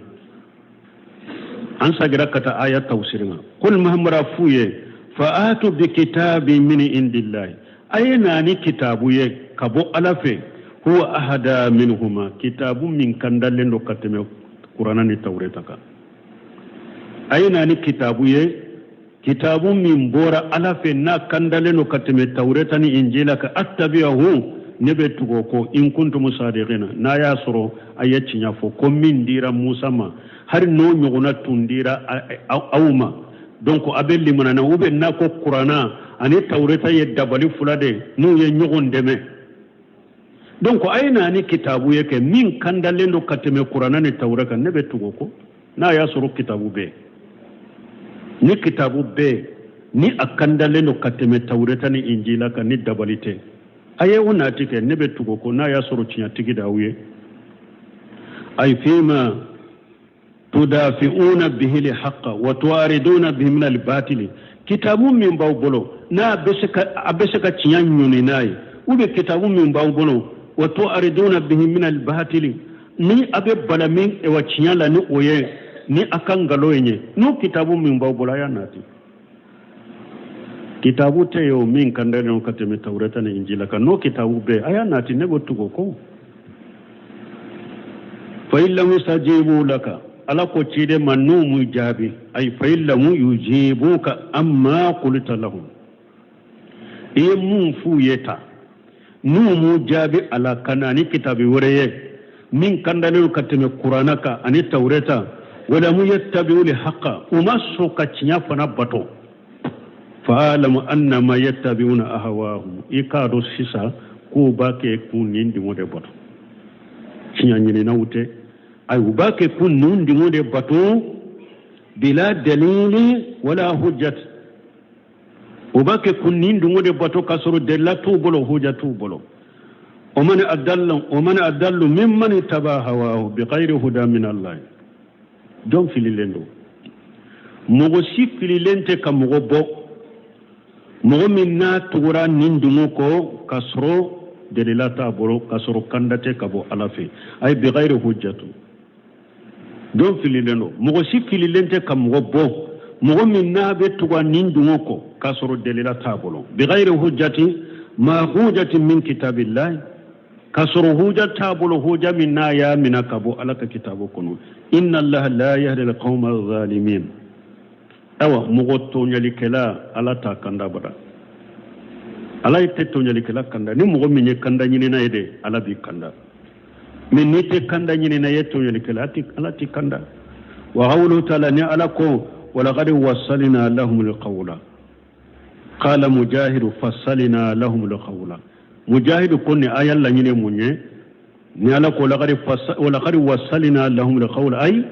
An sagira ka taa aya tawsiri ma. Kul Muhamadu f'u ye, fa'atu bi kitabin min indillahi, a ye na ni kitabu ye ka bɔ Ala fɛ, huwa ahada minhuma, kitabu min kandalen don ka tɛmɛ kuranna ni tawureta kan. A ye na ni kitabu ye, kitabu min bɔra Ala fɛ, n'a kandalen don ka tɛmɛ tawureta ni injila kan, attabi'ahu, ne bɛ tugu o kɔ, in kuntum sadiqina, n'a y'a sɔrɔ a ye tiɲɛ fɔ ko min dira Musa ma, hali n'o ɲɔgɔnna tun dira aw ma, donc a bɛ limana ou bien n'a ko kuranna ani tawureta ye dabali fila de n'u ye ɲɔgɔn dɛmɛ. Donc a ye na ni kitabu ye kɛ min kandalen don ka tɛmɛ kuranna ni tawura kan, ne bɛ tugu o kɔ, n'a y'a sɔrɔ kitabu bɛ yen. Ni kitabu bɛ yen ni a kandalen don ka tɛmɛ tawureta ni injila kan, ni dabali tɛ, a ye o nati kɛ, ne bɛ tugu o kɔ, n'a y'a sɔrɔ tiɲɛtigi d'aw ye. Ay fima tudafi'una bihi lhaqa wa tuariduna bihi min albatili, kitabu min b'aw bolo n'a bɛ se ka a bɛ se ka tiɲɛ ɲɔni n'a ye, ou bien kitabu min b'aw bolo, wa tuariduna bihi min albatili, ni a bɛ bala min wa tiɲɛ la ni o ye, ni a ka nkalon ye, n'o kitabu min b'aw bolo, a y'a nati. Kitabu tɛ yen o min kan dalen ka tɛmɛ tawureta ni injila kan. N'o kitabu bɛ yen, a y'a nati, ne b'o tugu o kɔ. Fa in lam yastajibu laka, Ala ko ciden ma, n'u m'u jaabi, ay fa in lam yujibuka amma qulta lahum, i ye mun f'u ye ta, n'u m'u jaabi a la ka na ni kitabi wɛrɛ ye min kandalen ka tɛmɛ kuranna kan ani tawureta, walamu yattabi'u lhaqa, u ma sɔn ka tiɲɛ fana bato, fa'alamu annama yattabi'una ahwahum, i k'a dɔn sisan k'u b'a kɛ k'u ni dungɔ de bato, tiɲɛ ɲininaw tɛ. Ayi, u b'a kɛ k'u ni dungɔ de bato, bila dalili wala hujjat, u b'a kɛ k'u ni dungɔ de bato k'a sɔrɔ delila t'u bolo, hujja t'u bolo. O man adallu, o man adallu mimman ittaba hawahu bi ghayri huda min Allah. Jɔn fililen don? Mɔgɔ si fililen tɛ ka mɔgɔ bɔ, mɔgɔ min n'a tugura nin dungɔ kɔ k'a sɔrɔ delila t'a bolo, k'a sɔrɔ kanda tɛ ka bɔ Ala fɛ. Ayi, bi ghayri hujjatu. Jɔn fililen don? Mɔgɔ si fililen tɛ ka mɔgɔ bɔ, mɔgɔ min n'a bɛ tugu a nin dungɔ kɔ k'a sɔrɔ delila t'a bolo, bi ghayri hujjati ma hujjati min kitabillahi, k'a sɔrɔ huja t'a bolo, huja min n'a y'a mina ka bɔ Ala ka kitabu kɔnɔ. Inna Allaha la yahdi alqawma zalimin. Ayiwa, mɔgɔ tɔɲɔlikɛla, Ala t'a kanda bada. Ala tɛ tɔɲɔlikɛla kanda. Ni mɔgɔ min ye kanda ɲinina ye de, Ala b'i kanda. Mais n'i tɛ kanda ɲinina ye, tɔɲɔlikɛla, Ala t'i kanda. Wa qawluhu taala, ni Ala ko walaqad wassalna lahumul qawla, qala Mujahidu fassalna lahumul qawla. Mujahidu ko ni aya laɲini mun ye? Ni Ala ko walaqad wassalna lahumul qawla, ay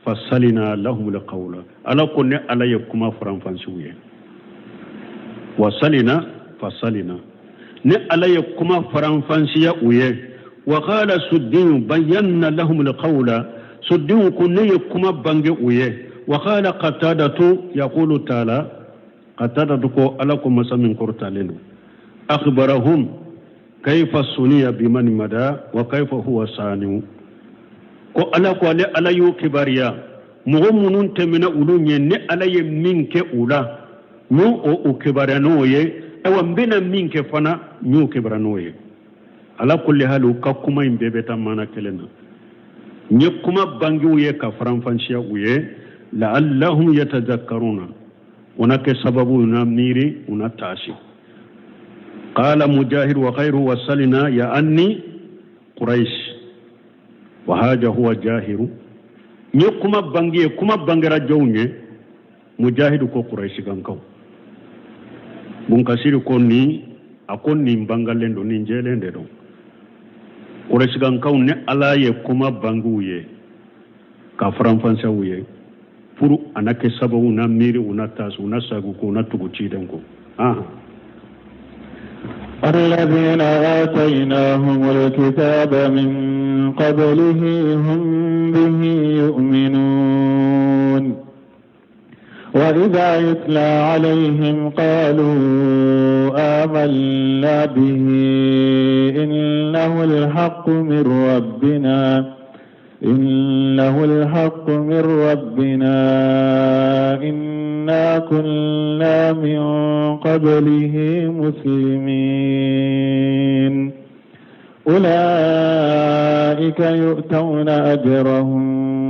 fassalna lahumul qawla, Ala ko ne Ala ye kuma faranfansiw ye. Wasalina, fasalina, ne Ala ye kuma faranfansiya u ye. Wa qala suddiyu bayyana lahum alqawla, suddiyu ko ne ye kuma bange u ye. Wa qala qatadatu yaqulu taala, qatadatu ko ala ko masa min kɔrɔtalen don, akhbarahum kayfa suniya biman mada wa kayfa huwa saniu, ko ala ko ale ala y'u kibaruya mɔgɔ minnu tɛmɛna olu ɲɛ, ne ala ye min kɛ u la, n y'o o kibaruya n'o ye. Ayiwa, n bɛna min kɛ fana, n y'o kibaruya n'o ye. Ala kulli hali, u ka kuma in bɛɛ bɛ taa maana kelen na. N ye kuma bange u ye ka faranfasiya u ye, la'allahum yatazakkaruna, o na kɛ sababu u na miiri, u na taasi. Qala mujahid wa khayru wasalina ya anni quraish wa haja huwa jahiru. N ye kuma bange ye, kuma bangera jɔnw ye? Mujahidu ko kurayisikankaw. Bunkasiri ko nin, a ko nin bangalen don, nin jɛlen de don. Kurayisikankaw ni ala ye kuma bange u ye ka faranfasiya u ye pour a na kɛ sababu u na miiri, u na taasi, u na sagu ko, u na tugu ciden kɔ. الذين آتيناهم الكتاب من قبله هم به يؤمنون وإذا يتلى عليهم قالوا آمنا به إنه الحق من ربنا إنه الحق من ربنا إنا كنا من قبله مسلمين أولئك يؤتون أجرهم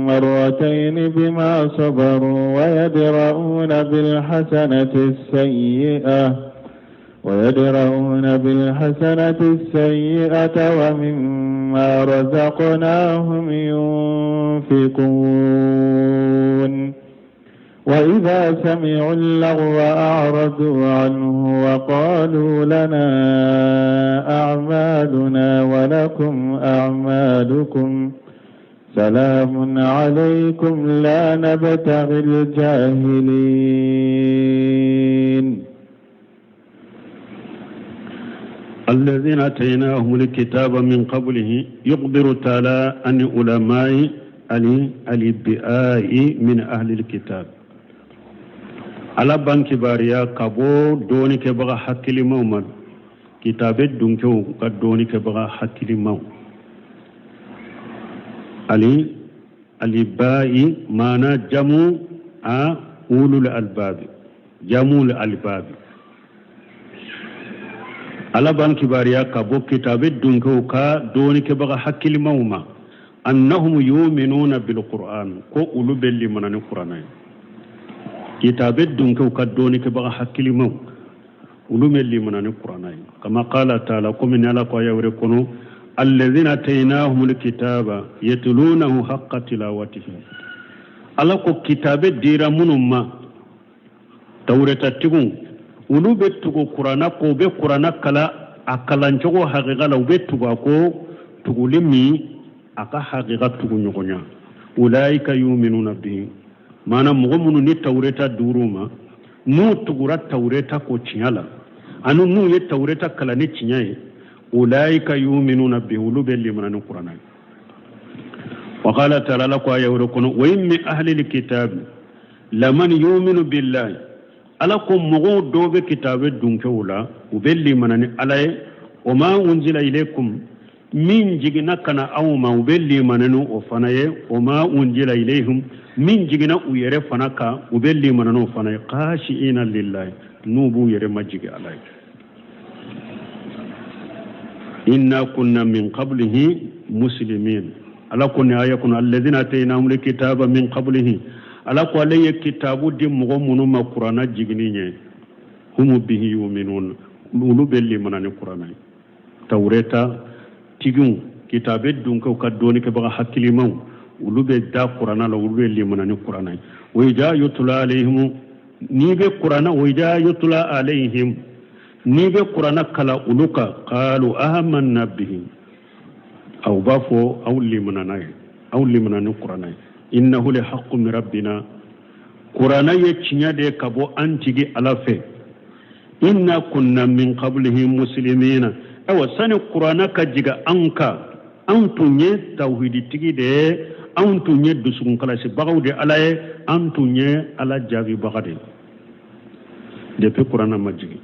مرتين بما صبروا ويدرؤون بالحسنة السيئة ويدرؤون بالحسنة السيئة ومما رزقناهم ينفقون وإذا سمعوا اللغو أعرضوا عنه وقالوا لنا أعمالنا ولكم أعمالكم سلام عليكم لا نبتغي الجاهلين. الذين آتيناهم الكتاب من قبله، يخبر تعالى عن علماء الباء من أهل الكتاب. Ala b'an kibaruya ka bɔ dɔɔnikɛbaga hakilimaw ma, kitabe dunkew ka dɔɔnikɛbaga hakilimaw. Ali alibai maana jamu a ulul albabi, jamul albabi. Ala b'an kibaruya ka bɔ kitabe dunkew ka dɔɔnikɛbaga hakilimaw ma, annahum yuminuna bilquran, ko olu bɛ limana ni kuranɛ ye. Kitabe dunkew ka dɔɔnikɛbaga hakilimaw, olu bɛ limana ni kuranɛ ye. Kama qala taala, komi ni ala ko aya wɛrɛ kɔnɔ, alladhina atainahumul kitaba yatlunahu haqqa tilawatihi. Ala ko kitabe dira minnu ma, tawuretatigiw, olu bɛ tugu kuranna kɔ, u bɛ kuranna kalan a kalancogo hakika la, u bɛ tugu a kɔ tuguli min a ka hakika tugu ɲɔgɔnya. Ulaika yuminuna bihi, maana mɔgɔ minnu ni tawureta dir'u ma, n'u tugura tawureta kɔ tiɲɛ la, ani n'u ye tawureta kalan ni tiɲɛ ye, ulaika yuminuna bihi, olu bɛ limana ni kuranna ye. Wa qala taala, ala ko aya wɛrɛ kɔnɔ, wa in min ahlil kitabi laman yuminu billahi. Ala ko mɔgɔw dɔw bɛ kitabe dunkew la, u bɛ limana ni ala ye, wa ma unzila ilaykum, min jiginna ka na aw ma, u bɛ limana ni o fana ye, wa ma unzila ilayhim, min jiginna u yɛrɛ fana kan, u bɛ limana n'o fana ye, khashi'ina lillahi, n'u b'u yɛrɛ majigi ala ye. Inna kunna min qablihi muslimin. Ala ko nin aya kɔnɔ, alladhina atainahumul kitaba min qablihi, ala ko ale ye kitabu di mɔgɔ minnu ma kuranna jiginni ɲɛ, humu bihi yuminun, olu bɛ limana ni kuranna ye. Tawureta tigiw, kitabe dunkew ka dɔɔnikɛbaga hakilimaw, olu bɛ da kuranna la, olu bɛ limana ni kuranna ye. Wa idha yutla alayhim, n'i bɛ kuranna, wa idha yutla alayhim, n'i bɛ kuranna kalan olu kan, qalu amanna bihi, aw b'a fɔ aw limana n'a ye, aw limana ni kuranna ye. Innahu le haqqu min rabbina, kuranna ye tiɲɛ de ye ka bɔ an tigi ala fɛ. Inna kunna min qablihi muslimina. Ayiwa, sani kuranna ka jigin an kan, Anw tun ye tawhiditigi de ye, anw tun ye dusukunkalasibagaw de Ala ye, an tun ye Ala jaabibaga de ye. Depuis kuranna ma jigin,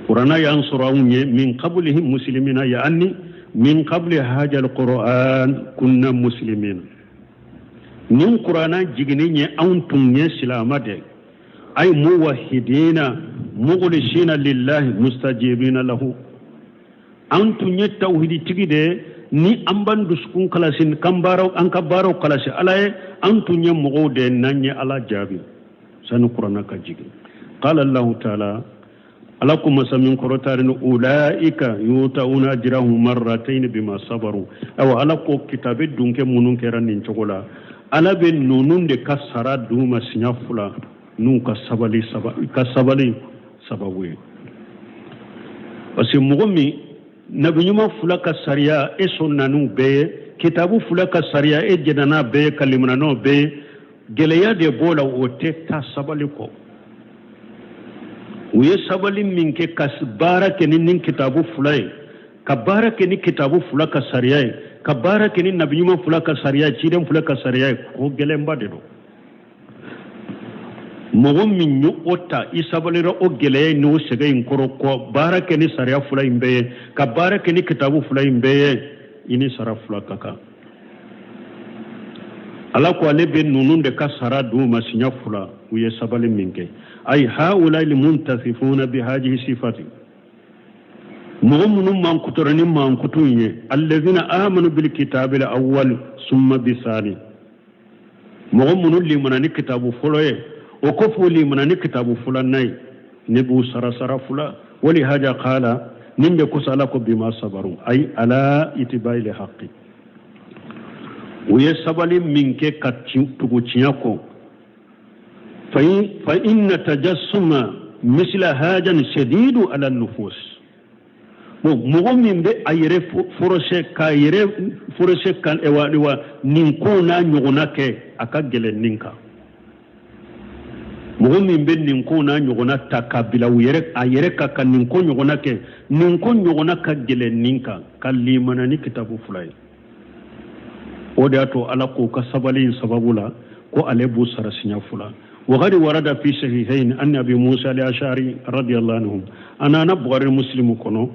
kuranna y'an sɔrɔ anw ye min qablihi muslimina, yaani min qabli hajal qur'an kunna muslimina. Nin kuranna jiginni ɲɛ, anw tun ye silama de, ay muwahidina mukhlisina lillahi mustajibina lahu. An tun ye tawhiditigi de ye, ni an b'an dusukun kalasi k'an baaraw, an ka baaraw kalasi Ala ye. An tun ye mɔgɔw de ye n'an ye Ala jaabi sani kuranna ka jigin. Qala Allahu taala, Ala ko masa min kɔrɔtaren, ulaika yutauna ajrahum marratayn bima sabaru. Awa, Ala ko kitabe dunkɛ minnu kɛra nin cogo la, Ala bɛ ninnu de ka sara d'u ma siɲɛ fila n'u ka sabali, ka sabali sababu ye. Parce que mɔgɔ min nabi ɲuman fila ka sariya e sɔnna n'u bɛɛ ye, kitabu fila ka sariya e jɛnna n'a bɛɛ ye, ka limana n'o bɛɛ ye, gɛlɛya de b'o la, o tɛ taa sabali kɔ. U ye sabali min kɛ ka baara kɛ ni nin kitabu fila ye, ka baara kɛ ni kitabu fila ka sariya ye, ka baara kɛ ni nabi ɲuman fila ka sariya ye, ciden fila ka sariya ye, ko gɛlɛnba de don. Mɔgɔ min ye o ta, i sabalira o gɛlɛya in n'o sɛgɛn in kɔrɔ kɔ baara kɛ ni sariya fila in bɛɛ ye, ka baara kɛ ni kitabu fila in bɛɛ ye, i ni sara fila ka kan. Ala ko ale bɛ ninnu de ka sara d'u ma siɲɛ fila, u ye sabali min kɛ. Ayi haulai muntasifuna bi hajihi sifati, mɔgɔ minnu mankutora ni mankutu in ye, allazina amanu bil kitabil awwal summa bisani, mɔgɔ minnu limana ni kitabu fɔlɔ ye, o kɔfɛ u limana ni kitabu filanan ye, ne b'u sara sara fila. Wali haja qala, nin de kosɔn Ala ko bima sabaru, ay ala itibail haqqi, u ye sabali min kɛ ka tugu tiɲɛ kɔ. Fa inna tajassuma misla hajan shadidu ala nufus. Bon, mɔgɔ min bɛ a yɛrɛ forose, k'a yɛrɛ forose ka wa nin ko n'a ɲɔgɔnna kɛ, a ka gɛlɛn nin kan. Mɔgɔ min bɛ nin ko n'a ɲɔgɔnna ta ka bila u yɛrɛ a yɛrɛ kan ka nin ko ɲɔgɔnna kɛ, nin ko ɲɔgɔnna ka gɛlɛn nin kan, ka limana ni kitabu fila ye. O de y'a to Ala k'o ka sabali in sababu la ko ale b'u sara siɲɛ fila. Wagadi warada fi sahihain an Abi Musa al-Ashari radiyallahu anhu, a nana Bukhari Muslimu kɔnɔ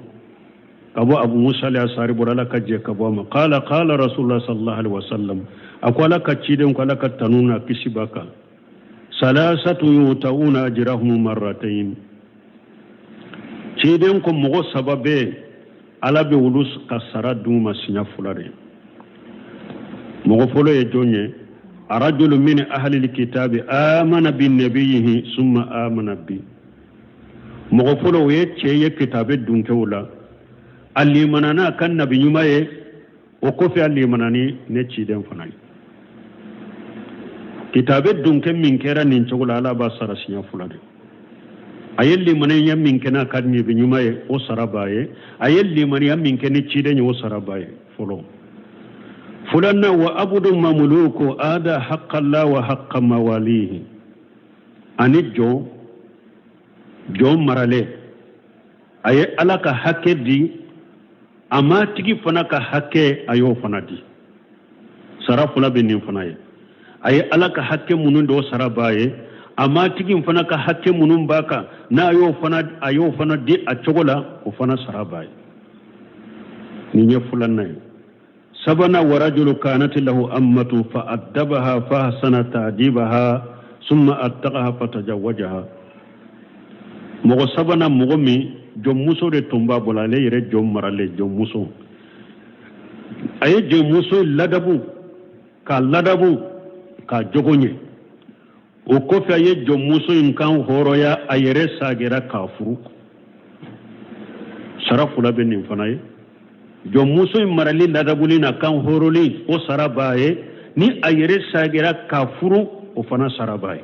ka bɔ Abu Musa al-Ashari bɔra, Ala ka jɛ ka bɔ a ma, qala qala Rasulullah sallallahu alaihi wasallam, a ko Ala ka ciden ko, Ala ka tanu n'a kisi b'a kan, salasatu yutauna ajrahum marratayn. Ciden ko mɔgɔ saba bɛ yen, Ala bɛ olu ka sara d'u ma siɲɛ fila de. Mɔgɔ fɔlɔ ye jɔn ye? Arajulu min ahlil kitabi amana bi nabiyihi summa amana bi. Mɔgɔ fɔlɔ, o ye cɛ ye kitabe dunkew la, a limana n'a ka nabi ɲuman ye, o kɔfɛ a limana ni ne ciden fana ye. Kitabe dunkɛ min kɛra nin cogo la, Ala b'a sara siɲɛ fila de. A ye limaniya min kɛ n'a ka nabi ɲuman ye, o sara b'a ye. A ye limaniya min kɛ ni ciden ye, o sara b'a ye. Fɔlɔ filanan, wa abudu mamuluku ada haqqallah wa haqqa mawalihi, ani jɔn jɔn maralen, a ye Ala ka hakɛ di a matigi fana ka hakɛ, a y'o fana di. Sara fila bɛ nin fana ye. A ye Ala ka hakɛ minnu dɔw sara b'a ye, a matigi fana ka hakɛ minnu b'a kan, n'a y'o fana, a y'o fana di a cogo la, o fana sara b'a ye. Nin ye filanan ye. Sabanan, warajulu kanat lahu ammatu fa addabaha fa ahsana ta'dibaha summa attaqaha fatajawajaha. Mɔgɔ sabanan, mɔgɔ min jɔnmuso de tun b'a bolo, ale yɛrɛ jɔn maralen, jɔnmuso, a ye jɔnmuso ladabu, k'a ladabu k'a jogo ɲɛ. O kɔfɛ a ye jɔnmuso in kan hɔrɔnya, a yɛrɛ sagera k'a furu. Sara fila bɛ nin fana ye. Jɔnmuso in marali, ladabuli n'a kan hɔrɔnli, o sara b'a ye. Ni a yɛrɛ sagera k'a furu, o fana sara b'a ye.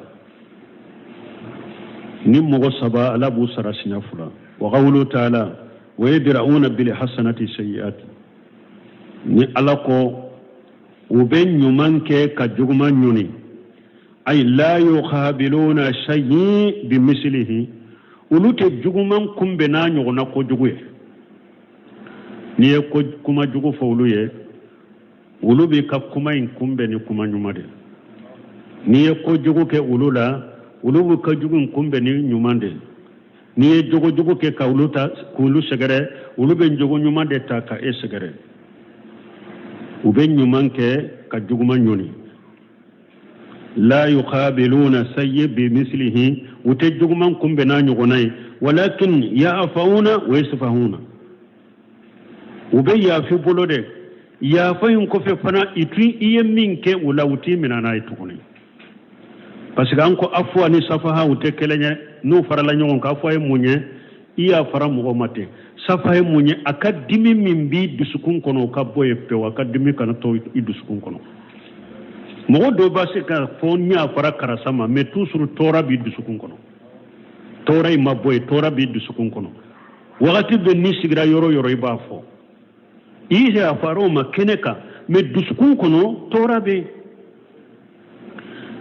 Ni mɔgɔ saba, Ala b'u sara siɲɛ fila. Wa qawlu taala wa yadra'una bil hasanati sayyi'ati, ni Ala ko u bɛ ɲuman kɛ ka juguman ɲɔni, ay la yuqabiluna shay'in bimislihi, olu tɛ juguman kunbɛn n'a ɲɔgɔnna kojugu ye. N'i ye kuma jugu fɔ olu ye, olu b'i ka kuma in kunbɛn ni kuma ɲuman de. N'i ye ko jugu kɛ olu la, olu b'i ka jugu in kunbɛn ni ɲuman de. N'i ye jogo jugu kɛ ka olu ta k'olu sɛgɛrɛ, olu bɛ jogo ɲuman de ta ka e sɛgɛrɛ. U bɛ ɲuman kɛ ka juguman ɲɔni. La yuqabiluna sayyi bi mislihi, u tɛ juguman kunbɛn n'a ɲɔgɔnna ye. Walakin ya'fawuna wa yasfahuna, u bɛ yaafi bolo de. Yafa in kɔfɛ fana, i tun i ye min kɛ u la, u t'i minɛ n'a ye tuguni, parce que an ko afuwa ni safaha u tɛ kelen ye. N'u farala ɲɔgɔn kan, afuwa ye mun ye? I yafara mɔgɔ ma ten. Safaha ye mun ye? A ka dimi min b'i dusukun kɔnɔ, o ka bɔ yen pewu. A ka dimi kana to i dusukun kɔnɔ. Mɔgɔ dɔw b'a se k'a fɔ n yafara karisa ma, mais toujours tɔɔrɔ b'i dusukun kɔnɔ. Tɔɔrɔ in ma bɔ yen, tɔɔrɔ b'i dusukun kɔnɔ. Wagati bɛɛ n'i sigira yɔrɔ o yɔrɔ, i b'a fɔ i yafara o ma kɛnɛ kan, mais dusukun kɔnɔ tɔɔrɔ bɛ yen.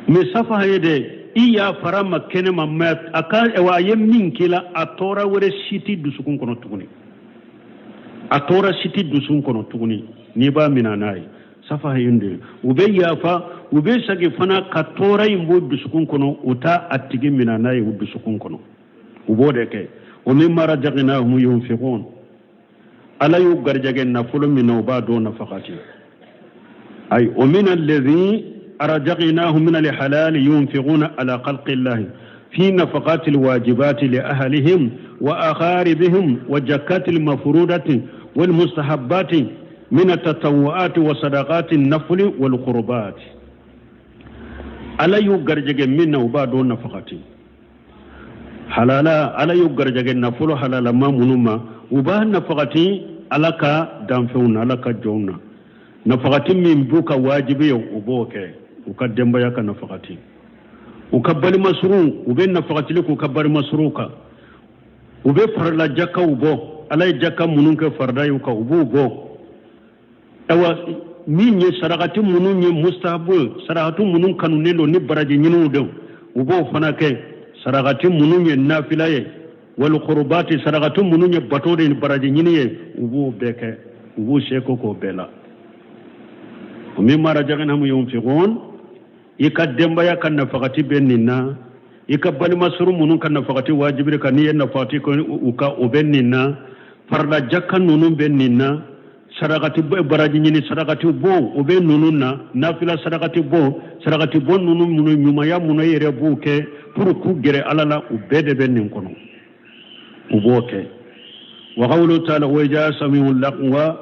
Mais safaha ye dɛ, i yafara ma kɛnɛ ma, mais a ka a ye min k'i la, a tɔɔrɔ wɛrɛ si t'i dusukun kɔnɔ tuguni. A tɔɔrɔ si t'i dusukun kɔnɔ tuguni n'i b'a minɛ n'a ye. Safaha ye de, u bɛ yafa, u bɛ segin fana ka tɔɔrɔ in bɔ dusukun kɔnɔ, u t'a a tigi minɛ n'a ye u dusukun kɔnɔ. U b'o de kɛ. Wa mimma razaqnahum yunfiqun, Ala y'u garijɛgɛ nafolo min na, u b'a dɔn nafakati. Ayi, wa min alladhi razaqnahum min alhalali yunfiquna ala khalqillahi fi nafaqati alwajibati li ahlihim wa aqaribihim wa zakati almafrudati wal mustahabbati min atatawuati wa sadaqati nafli wal qurbat. Ala y'u garijɛgɛ min na, u b'a dɔn nafakati halala. Ala y'u garijɛgɛ nafolo halalama minnu ma, u b'a nafagati Ala ka danfɛnw na, Ala ka jɔnw na. Nafagati min b'u ka wajibi ye, u b'o kɛ u ka denbaya ka nafagati, u ka balimasurunw, u bɛ nafagatili k'u ka balimasurunw kan. U bɛ farila jakaw bɔ, Ala ye jaka minnu kɛ farida ye u kan, u b'u bɔ. Ayiwa, min ye sarakati minnu ye mustahabu, sarakati minnu kanunen don ni baraji ɲiniw don, u b'o fana kɛ. Sarakati minnu ye nafila ye, wal qurbati, sarakati minnu ye bato de ni baraji ɲini ye, u b'o bɛɛ kɛ, u b'u seko k'o bɛɛ la. Wa mimma razaqnahum yunfiqun, I ka denbaya ka nafagati bɛ nin na, i ka balimasurun minnu ka nafagati wajibir'i kan, n'i ye nafagati kɛ u kan, o bɛ nin na. Farila jaka ninnu bɛ nin na, sarakati baraji ɲini sarakati bɔ, o bɛ ninnu na, nafila sarakati bɔ, sarakati bɔ ninnu minnu ɲumanya minnu e yɛrɛ b'u kɛ pour k'u gɛrɛ Ala la, u bɛɛ de bɛ nin kɔnɔ, u b'o kɛ. Wa qawlu taala wa iza sami'u lagwa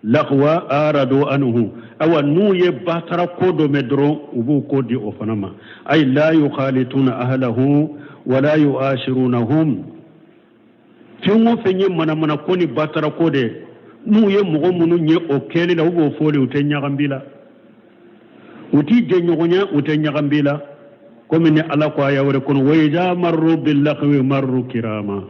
lagwa aradu anhu, awa n'u ye batara ko dɔ mɛn dɔrɔn, u b'u kɔ di o fana ma. Ay la yukhalituna ahlahu wala yu'ashirunahum. Fɛn o fɛn ye manamana ko ni batara ko de, n'u ye mɔgɔ minnu ye o kɛli la, u b'o fɔ de, u tɛ ɲagambi la, u t'i jɛɲɔgɔnya, u tɛ ɲagambi la. Komi ni Ala ko aya wɛrɛ kɔnɔ, wa iza marru billagwi marru kirama,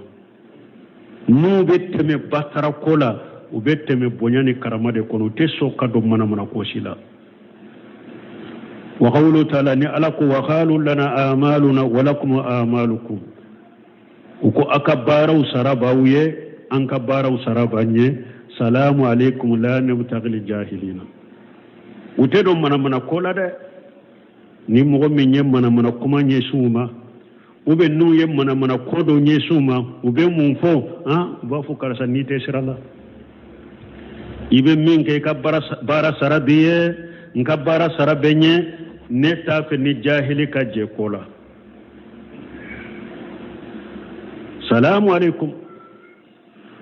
n'u bɛ tɛmɛ batara ko la, u bɛ tɛmɛ bonya ni karama de kɔnɔ, u tɛ sɔn ka don manamana ko si la. Wa qawlu taala, ni Ala ko wa qalu lana amaluna wa lakum amalukum, u ko a ka baaraw sara b'aw ye, an ka baaraw sara b'an ye. Salamu alaikum la nabtagil jahilina. U tɛ don manamana ko la dɛ. Ni mɔgɔ min ye manamana kuma ɲɛsin u ma, u bɛ n'u ye manamana ko dɔ ɲɛsin u ma, u bɛ mun fɔ? Han, u b'a fɔ karisa, n'i tɛ sira la, i bɛ min kɛ, i ka baara sara b'i ye, n ka baara sara bɛ n ye. Ne t'a fɛ ni jahili ka jɛ ko la. Salamu alaikum,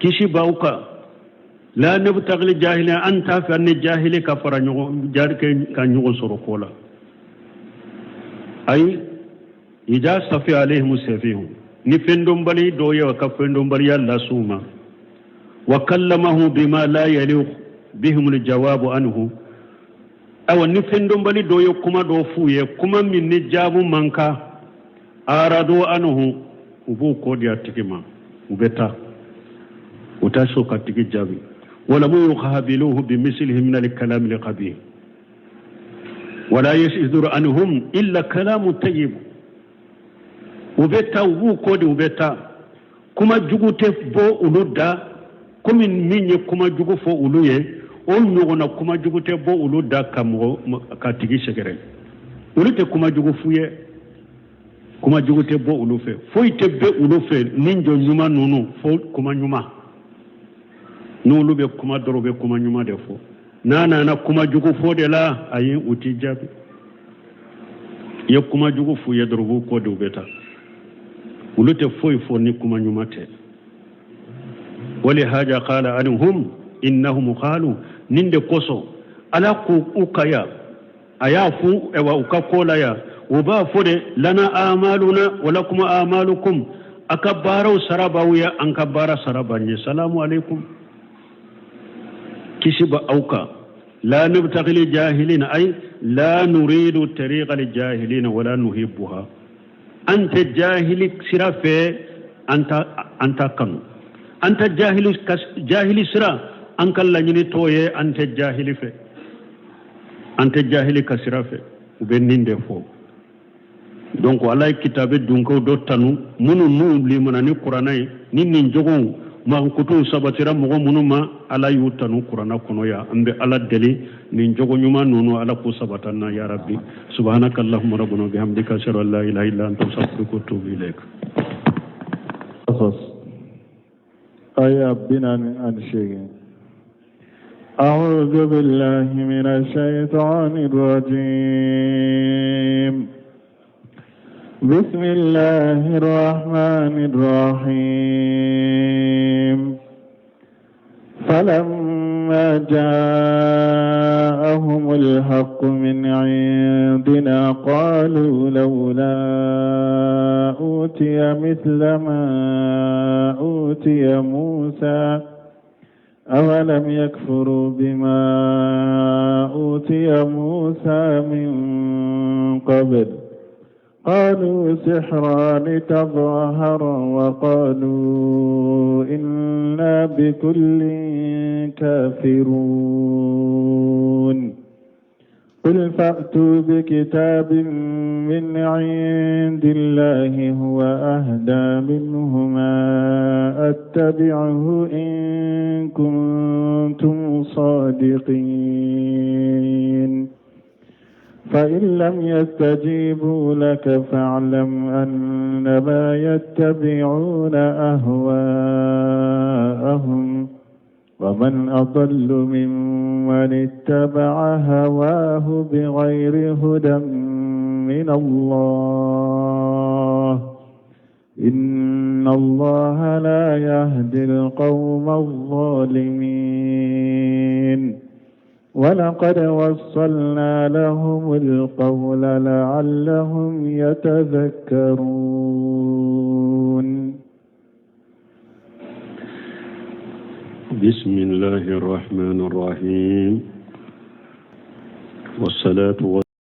kisi b'aw kan. La nabtagil jahili, an t'a fɛ an ni jahili ka fara ɲɔgɔn ka ɲɔgɔn sɔrɔ ko la. Ayi, ida safi alayhim safihu, ni fɛndɔnbali dɔ ye ka fɛndɔnbaliya las'u ma, wa kallamahu bima la yaliq bihim aljawabu anhu, awa ni fɛndɔnbali dɔ ye kuma dɔ f'u ye, kuma min ni jaabu man kan, aradu anhu, u b'u kɔ di a tigi ma, u bɛ taa, u t'a sɔn ka tigi jaabi. Walamu yuqabiluhu bimislihi min alkalami alqabih wala yasduru anhum illa kalamu tayyib. U bɛ taa, u b'u kɔ di, u bɛ taa, kuma jugu tɛ bɔ olu da. Komi min ye kuma jugu fɔ olu ye, o ɲɔgɔnna kuma jugu tɛ bɔ olu da ka mɔgɔ ka tigi sɛgɛrɛ. Olu tɛ kuma jugu f'u ye, kuma jugu tɛ bɔ olu fɛ, foyi tɛ bɛ olu fɛ ni jɔn ɲuman ninnu fo kuma ɲuman. N'olu bɛ kuma dɔrɔn, u bɛ kuma ɲuman de fɔ. N'a nana kuma jugu fɔ de la, ayi, u t'i jaabi. I ye kuma jugu f'u ye dɔrɔn, u b'u kɔ de, u bɛ taa. Olu tɛ foyi fɔ ni kuma ɲuman tɛ. Walihaja qala anhum innahum qalu, nin de kosɔn Ala ko u ka ya, a y'a fɔ ɛwa u ka ko la ya, u b'a fɔ de lana amaluna wa lakum amalukum, a ka baaraw sara b'aw ye, an ka baara sara b'an ye. Salamu alaikum, kisi ba aw kan. La nabtaghi li jahilina, ay la nuridu tariqa li jahilina wala nuhibbuha, an tɛ jahili sira fɛ, an t'a kanu, an tɛ jahili sira, an ka laɲini t'o ye, an tɛ jahili fɛ, an tɛ jahili ka sira fɛ. U bɛ nin de fɔ. Donc Ala ye kitabe dunkew dɔ tanu, minnu n'u limana ni Kuranɛ ye, ni nin jogow mankutuw sabatira mɔgɔ minnu ma, Ala y'u tanu Kuranɛ kɔnɔ yan. An bɛ Ala deli, nin jogo ɲuman ninnu, Ala k'u sabata an na, ya rabbi. Subhanaka allahumma rabbana bihamdika, ashhadu an la ilaha illa anta, astaghfiruka wa atubu ilaik. Qasas aya 48. أعوذ بالله من الشيطان الرجيم. بسم الله الرحمن الرحيم. فلما جاءهم الحق من عندنا قالوا لولا أوتي مثل ما أوتي موسى، أولم يكفروا بما أوتي موسى من قبل؟ قالوا سحران تظاهرا وقالوا إنا بكل كافرون. قل فأتوا بكتاب من عند الله هو أهدى منهما أتبعه إن كنتم صادقين. فإن لم يستجيبوا لك فاعلم أنما يتبعون أهواءهم، ومن أضل ممن اتبع هواه بغير هدى من الله، إن الله لا يهدي القوم الظالمين. ولقد وصلنا لهم القول لعلهم يتذكرون. بسم الله الرحمن الرحيم، والصلاة